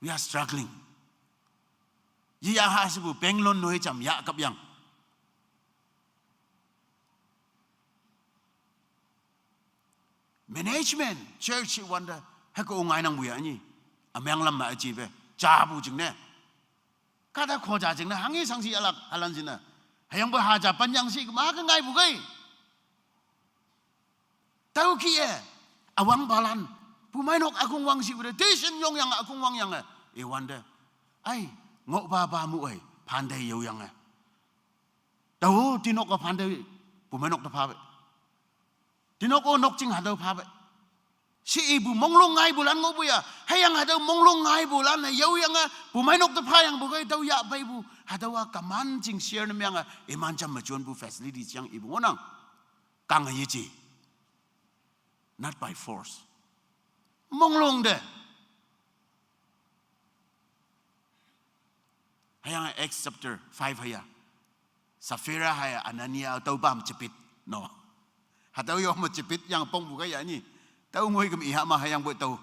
we are struggling. Yeya ha shepu bank loan noi jam yah kap yang. Management, church wante, hüke ngainangpu ya nyi. Ümeng lam me üjepe, japu jingne. Kahta khoja jingne, hanghe shangshi yahlak, halan jingne. Hüyangpoi haja panyang shi kema ke ngaipu kei. Tüo kih-e, üwangpalan, bumeinok ükongwang shipu te, tuition yongyange ükongwang yange, iwante. Ai, ngohpa pa mu ai, phante yoyange. Tao tinok-a phante, bumeinok te phape. Tinok-o nokjing hatüo phape. She ipu monglong ngaipulan ngohpu ya. Hüyange hatüo monglong ngaipulan-e yaoyange, bumeinok te phayangpu kei tüo yah peipu. Hatüowa kaman jing share ne meange, iman jam me jonpu facility jang ipu ngohnang. Kange yeje. Not by force. Monglong te. Hüyange Acts chapter five hüya. Sapphira hei Anania tüopa me jepit. No. Hatüo yo me jepit yang pongpu kaiya nyi. Tüo ngoi küm iha ma hüyangpoi tüo.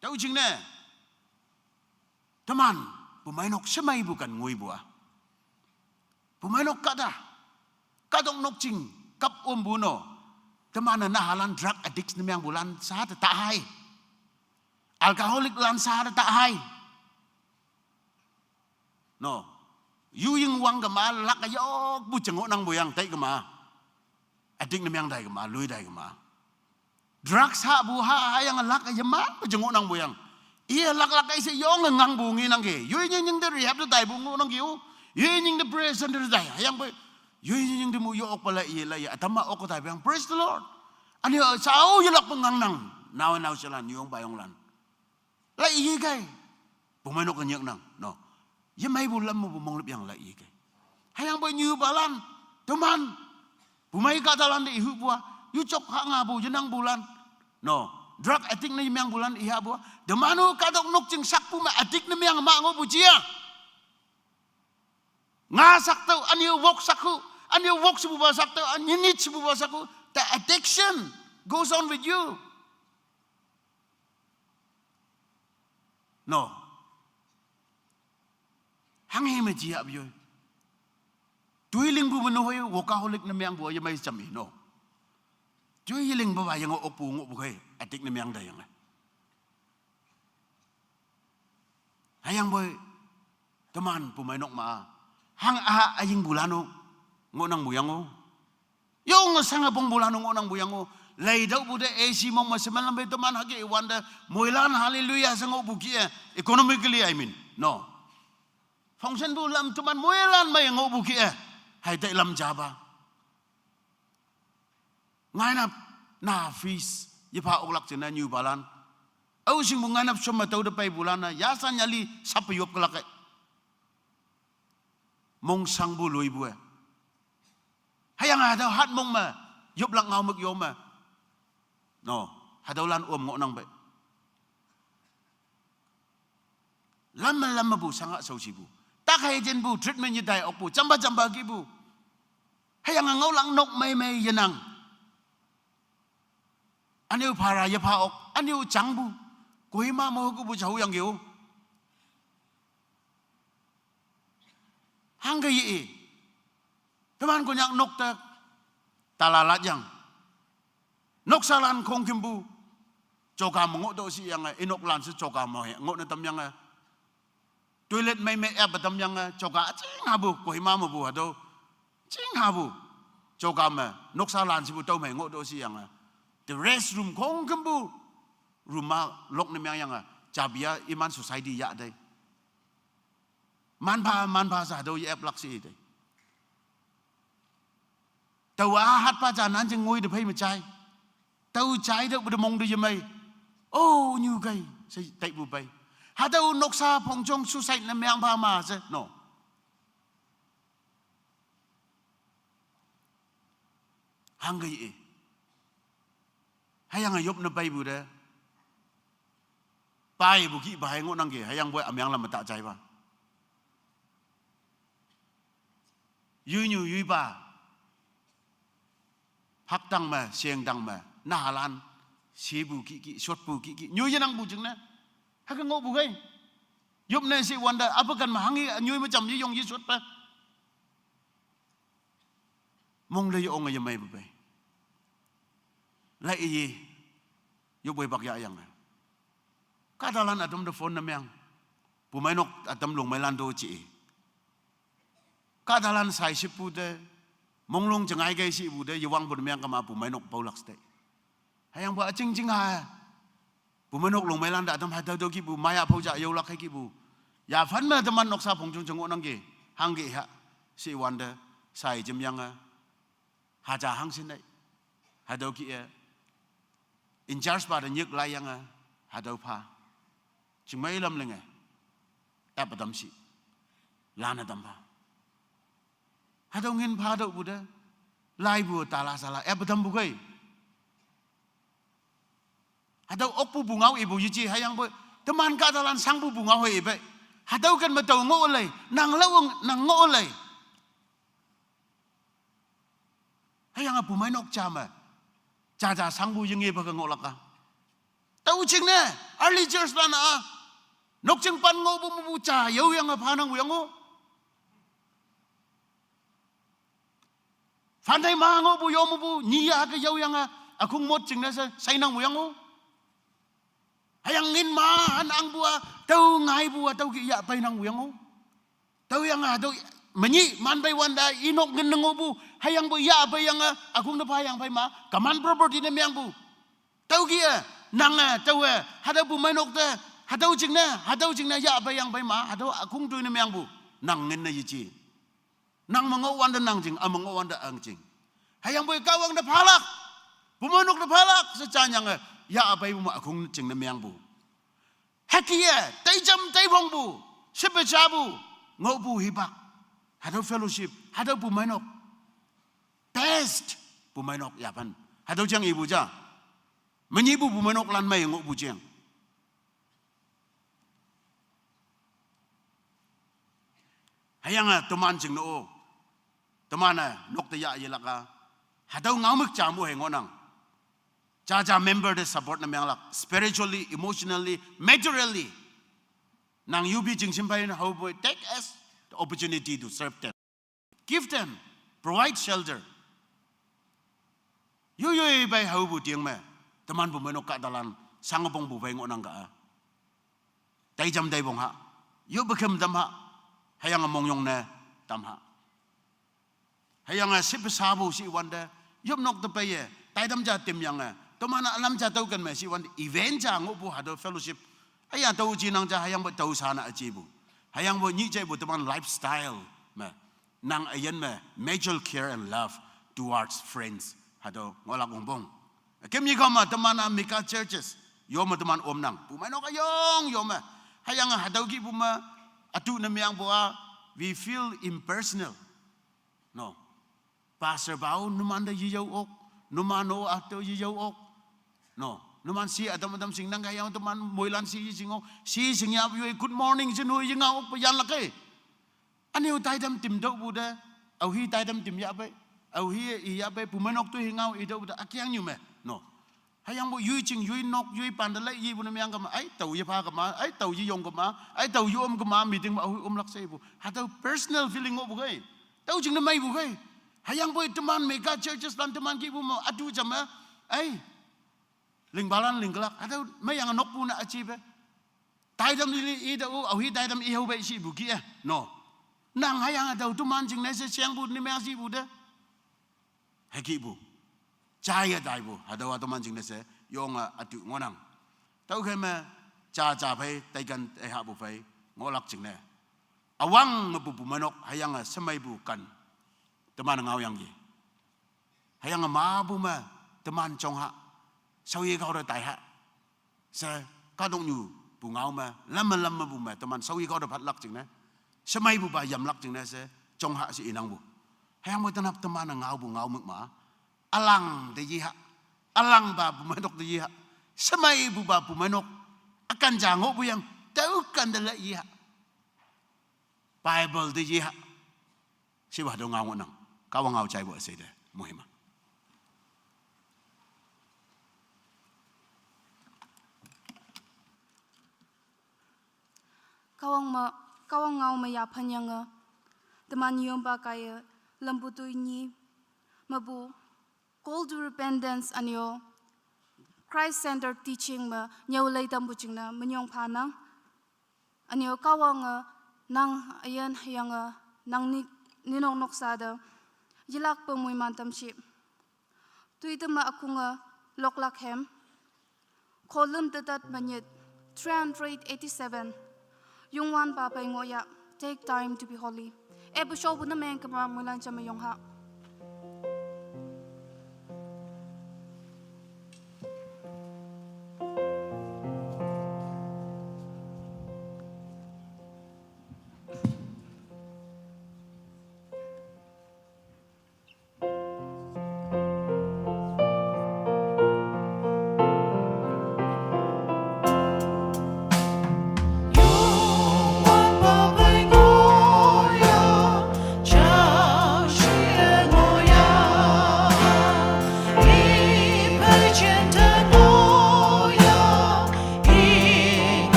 Tüo jingne. Teman, bumeinok shemeipu kan ngoipu-a. Bumeinok kahta. Kahtok nokjing, kap ompu no. Teman-e nahalan drug addicts ne meangpulan sha te tahai. Alcoholic lan sha te tahai. No. Yu ying wang kema, lak yokpu je ngohnangpu yang tai kema. Addict ne meang tai kema, lui tai kema. Drugs hahpu ha, hüyange lak yemanpu je ngohnangpu yang. Iye lak lak kai she yonge ngangpu ngenangki. Yoi nying nying te rehab te taipu ngohnangki-o. Yoi nying te prison te tai. Hüyangpoi. Yoi nying nying te mu yokpa lai ye lai ye. Ütam ma ok taipu yang. Praise the Lord. Üne-o shao yelakpu ngangnang. Nao nao shelan, yong pa yonglan. Lai ye kei. Bumeinok-e nyiknang. No. Yemeipu lam mepu monglüp yang lai ye kei. Hüyangpoi nyupalan. Teman. Bumei kahtalan te ihupu-a. Yu jok ha ngapu yenangpulan. No. Drug addict ne yemeangpulan ihapu-a. Teman-o kahtok nokjing sakpu me addict ne meang ma ngohpu jia. Nga saktüo, üne-o wok sakhu, üne-o wok shepupa saktüo, üne nit shepupa sakhu. The addiction goes on with you. No. Hanghe me ji yahpu yoi. Toi lingpu me no hoi, workaholic ne meangpu yemei jam i no. Toi yelingpupa yange okpu ngohpu khei, addict ne meang tayange. Hüyangpoi, teman bumeinok ma. Hang a üyingpulan-o, ngohnangpu yang-o. Yonge shange pongpulan-o ngohnangpu yang-o. Leitüohpu te A C mong me shemen lam pei teman hüke iwante. Moilan hallelujah she ngohpu kih-e. Economically, I mean. No. Functionpu lam teman moilan mei ngohpu kih-e. Hei tai lam japa. Ngainap, na fees, yepha oklak jingne nyupalan. Aoshingpu ngainap shom me tüo te peipulan-a, yashan yali shappe yop kelak kei. Mongshangpu loipu-e. Hüyange hatüo hatmong me, yoplak ngaomük yo me. No, hatüolan om ngohnang pei. Lam me lam mepu shanga shaoshipu. Tak hei jinpu, treatment yetai okpu, jampa jampa kihpu. Hüyange ngaolak nok mei mei yenang. Ünyu phara yepha ok, ünyu jangpu. Kohima me hükepu jaoyangki-o. Hangke ye-i. Teman Konyak nok te tala lat yang. Noksalan khongkümpu. Joka me ngohto shiyange, inoklan she joka me he ngohne tamyange. Toilet mei me appe tamyange, joka ching hapu, Kohima mepu hatüo. Ching hapu. Joka me, noksalan shepu tüo mei ngohto shiyange. The restroom khongkümpu. Room ma lock ne mengyange, chabi-a iman society yah tei. Manpha, manpha she hatüo ye-aplak she tei. Taowa hatpa ja nan jing ngoi te phei me jai. Tao jai tüopu te mong te yemei. O, nyu kei, she taipu pei. Hatüo noksa phongjong suicide ne mengpha ma she, no. Hangke ye-i. Hüyange yop ne peipu te. Peipu kihpa hei ngohnangki, hüyangpoi ümeng lam me ta jaipa. Yuinyu yuipa. Haktang me, shengtang me, nahalan, shepu kihkih, shotpu kihkih, nyoi yenangpu jingne. Hüke ngohpu kei. Yop ne she wante, apakan me hanghe, nyoi me jam yeyong yeshotpe. Mong le ye-onge yemeipu pei. Lai ye, yopwoi pak yahyange. Kahtalan ütam te phone ne meng. Pumeinok ütam longmeilan to je. Kahtalan shaishippu te, monglong jengai kei shipu te, yewangpu ne meng kema pumeinok paolak she tei. Hüyangpu üjing jing ha. Pumeinok longmeilan te ütam hatüo tüo kihpu, maya phao ja yaolak hei kihpu. Yaphan me teman noksa phongjong jeng ngohnangki, hangke ha. She wante, shai jemyange. Haja hangshin nei. Hatüo kih-e. In charge pa te nyik laiyange. Hatüo pha. Chingmei lam linge. Appe tam shi. Lane tam pha. Hatüo ngin pha tüopu te. Laipu tala sala. Appe tampu kei. Hatüo okpu pungao ipu yeji hüyangpoi. Teman kahtalan shangpu pungao hei ipe. Hatüo ken me tao ngoh lei. Nang lao, nang ngoh lei. Hüyange pumeinok ja me. Jaja shangpu yingepa ke ngohlak-a. Tao jingne, early church lan-a. Nokjing pan ngohpu mepu ja yaoyange phanangpu yang-o. Phantai ma ngohpu yo mepu, nyi yake yaoyange, ükhong mot jingne she, shainangpu yang-o. Hüyange ngin ma-an angpu-a, tüo ngaipu-a, tüo kih yah peinangpu yang-o. Tüoyange hatüo, menyih man pei wante, inok ngin ne ngohpu, hüyangpoi yah peiyange, ükhong te phayang phei ma, common property ne mengpu. Tüo kih-e, nange, tüowe, hatüo pumeinok te, hatüo jingne, hatüo jingne yah peiyang pei ma, hatüo ükhong toi ne mengpu, nang ngin ne yeji. Nang me ngohwante nang jing, üme ngohwante ang jing. Hüyangpoi Kahwang te phalak, pumeinok te phalak, she janyange, yah peipu me ükhong jingne mengpu. Hüke-e, teijam teiphongpu, shepe japu, ngohpu hipak. Hatüo fellowship, hatüo pumeinok. Best pumeinok yaphan. Hatüo jang ipu ja. Menyihpu pumeinoklan mei ngohpu jeng. Hüyange teman jingne-o. Teman-e nok te yah yelak-a. Hatüo ngaomük ja mu hei ngohnang. Jaja member te support ne menglak. Spiritually, emotionally, materially. Nang yupi jingshim phei haopoi, take as the opportunity to serve them. Give them, provide shelter. Yoyoi pei haopu ting me, teman pumeinok kahtalan, shangpongpu pei ngohnang ka-a. Teijam teipong ha, yoppe kem tam ha, hüyange mongyong ne tam ha. Hüyange shippe shapu shiwante, yopnok te peiye, taitam ja timyange, toman ülam ja tüoken me shiwante, event ja ngohpu hatüo fellowship. Hüyange tüo jinang ja hüyangpoi tüo shane üjepu. Hüyangpoi nyih jaipu teman lifestyle me. Nang üyin me mutual care and love towards friends. Hatüo ngohlak wongpong. Kem yekao me teman-a mega churches. Yo me teman omnang. Pumeinok üyong yo me. Hüyange hatüo kihpu me. Ütu ne mengpu-a. we feel impersonal. No. Pastor bao, numan da yiyao ok, numan o ato yiyao ok. No. Numan si adam adam sing nang kayang teman moilan si sing ok, si sing ya yoi good morning sin hui yinga ok pa yan lake. Aniu taidam tim dok bu de, au hi taidam tim ya bai, au hi i ya bai, pumenok tu hi ngau i dok bu de, akiang nyu me. No. Hayang bu yui ching, yui nok, yui pan de lai yi bu ne miang kama, ai tau yi pa kama, ai tau yi yong kama, ai tau yi om kama, meeting ma hui um lak sei bu. Hatau personal feeling ngo bu kai. Tau ching ne mai bu kai. Hayang bu teman mega churches lan teman ki bu mo adu jam eh. Ai. Ling balan ling kelak. Hatau mai yang nok bu na achi be. Taidam i, i da u, au hi taidam i hau bai si bu ki eh. No. Nang hayang hatau teman ching ne se siang bu ne miang si bu de. Heki bu. Chai ya dai bu. Hatau teman ching ne se yong a atu ngonang. Tau kai me cha cha pai, taikan, eh ha bu pai, ngolak ching ne. Awang me bu bu manok, hayang a semai bu kan. Teman ngau yang ki. Hayang a ma bu me, teman chong ha. Sau ye kau da tai ha. Se kadok nyu bu ngau me, lam me lam me bu me, teman sau i kau da phat lak ching ne. Semai bu ba yam lak ching ne se, chong ha si inang bu. Hayang bu tanap teman ngau bu ngau muk ma. Alang de yi ha. Alang ba bu manok de yi ha. Semai bu ba bu manok. Akan jango bu yang. Tau kan de le yi ha. Bible de yi ha. Siwa do ngau nang. Kawa ngau chai bo sei de. Muhima. Kawang ma, kawang ngau ma ya phanyang a. Teman yom ba kaya lambu tu ni. Mabu. Call to repentance anyo. Christ-centered teaching ma nyau lai tam bu ching na, manyong pha nang. Anyo kawang a nang ayan hayang a nang ni, ninok nok sa da. Yilak pa mui man tam shi. Tui te ma akung a lok lak hem. Kolum te tat manyit three hundred eighty-seven. Yung wan pa pai ngo ya. Take time to be holy. E bu show bu na meng kama mulan chama yong ha.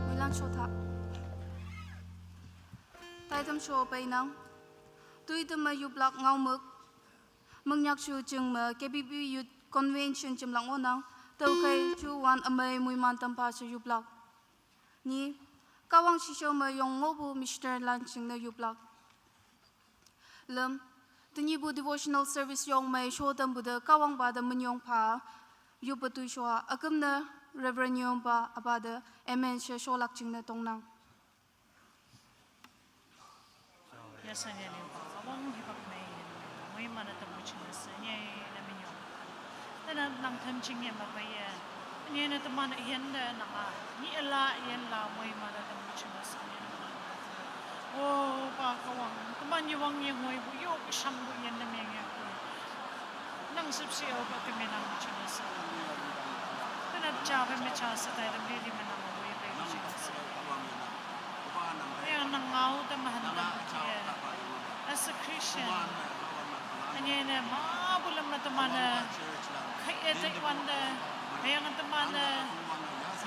Muilan shotha. Taidam sho pai nang. Tui te ma yup lak ngau muk. Mengyak shu ching ma K B B Youth Convention chim lak ngo nang. Tau kai chu wan amai mui man tam pa shu yup lak. Ni, kawang shisho ma yong ngo bu Mister Lan ching na yup lak. Lem, tini bu devotional service yong mai sho tam bu de kawang ba de menyong pa, yup pa tui sho a, akam na Reverend Yong pa, apa de, amen she sho lak ching na tong nang. Sanya liu ba, awang hibak mei yin, mui mana tamu ching na sanya na minyo. Tana nang tham ching ye ma ba ye. Anye na tamana yin da nang a, ni ala yin la mui mana tamu ching na sanya na minyo. Wo ba kawang, taman ye wang ye ngoi bu yo kashang bu yin na meng ye bu. Nang sip si o ba kami nang ching na sa. Tana cha ba me cha sa tai ram li li ma nang ngoi ba ching na sa. Yang nang ngau ta mahan tam ye. As a Christian, anye ne ma bu lam na tamana, kai e tai wan da, yang tamana,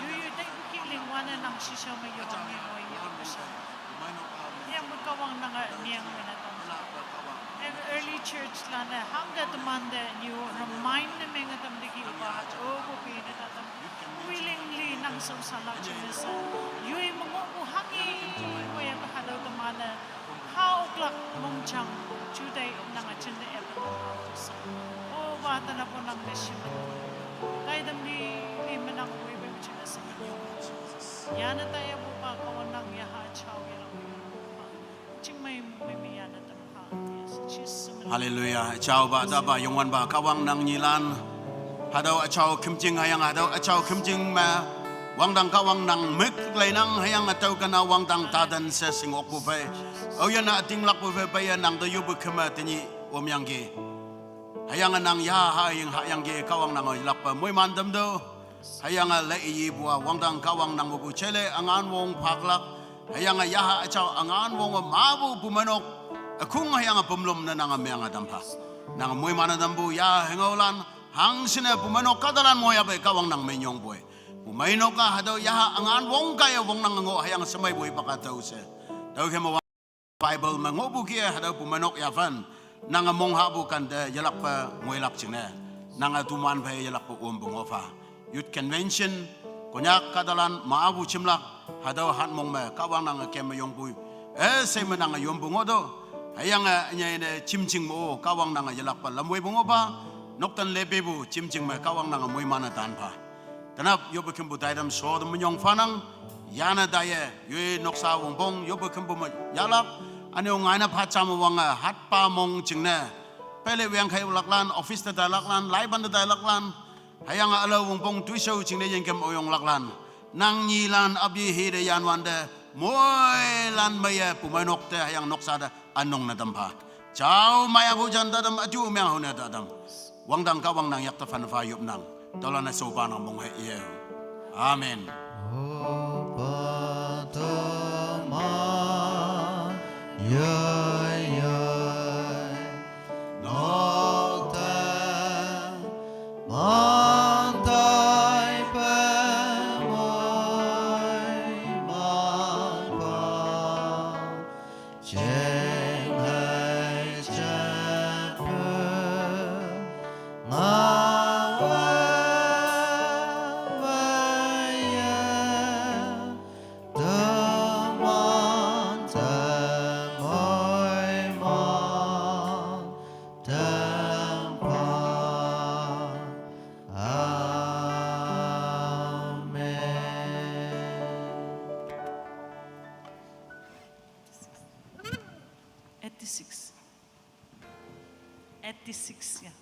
yu yu tai bu ki ling wan da nang shisha ma yo ni mo ye bu sha. Yang bu kawang nang a niang wan na tam. Early church la na hang da tamana, you remind na meng tam de ki ba, o bu pi na ta tam. Willingly nang song sa lak ching na sa. Yu i ma ngo bu hang i, ko ya ka hadau tamana. Hao klak mong chang, chu dai nang a chin da e pa nang a tu sa. O ba ta na po nang da shi ma. Dai dam ni, ni ma nang wei wei ma chin da sa. Ya na ta ya bu ba ka wan nang ya ha chao ya la. Ching mai mai mi ya na ta ha. Yes, Jesus. Hallelujah. Chao ba da ba yong wan ba kawang nang nyi lan. Hadau a chao kim jing hayang hadau a chao kim jing ma. Wang dang kawang nang mek lai nang hayang a tau kana wang dang ta dan se sing ok bu fai. Au ya na ting lak bu fai ba ya nang da yu bu kema tini om yang ge. Hayang a nang ya ha ying ha yang ge kawang nang oi lak ba mui man dam do. Hayang a lai yi bua wang dang kawang nang bu chele angan wong pak lak. Hayang a ya ha a chao angan wong a ma bu bu manok. A kung hayang a bum lum na nang a meang a dam pa. Nang a mui man a dam bu ya hengau lan. Hang sine bu manok ka dalan mo ya ba kawang nang me nyong bu. Bu manok ka hadau ya ha angan wong ka ya wong nang ngo hayang a samai bu i baka tau se. Tau ke ma wang Bible ma ngo bu kia hadau bu manok ya fan. Nang a mong ha bu kan de ya lak pa ngoi lak ching ne. Nang a tu man pa ya lak pa um bu ngo pa. Youth convention, Konyak ka dalan ma bu chim lak. Hadau hat mong ma kawang nang a kem ma yong bu. E se ma nang a yom bu ngo do. Hayang a nyai ne chim ching mo kawang nang a ya lak pa lam wei bu ngo pa. Nok tan le pe bu chim ching ma kawang nang a mui man a dan pa. Tanap yo bu kim bu dai dam so dam nyong fa nang. Ya na dai ye yo noksa wong bong yo bu kim bu ma ya lak. Ane ngai na pha cham wang a hat pa mong ching ne. Pele weng khai lak lan, office ta dai lak lan, lai ban ta dai lak lan. Hayang a alo wong pong tui shau ching ne yeng kem oyong lak lan. Nang nyi lan abi he de yan wan de. Moi lan maya pu mai nok te hayang nok sa de anong na dam pha. Chao maya hu jan da dam aju meng hu ne da dam. Wang dang ka wang nang yak ta fan fa yup nang. Tau lan a so ba nang mong he ye. Amen. Eighty-six. Eighty-six, yeah.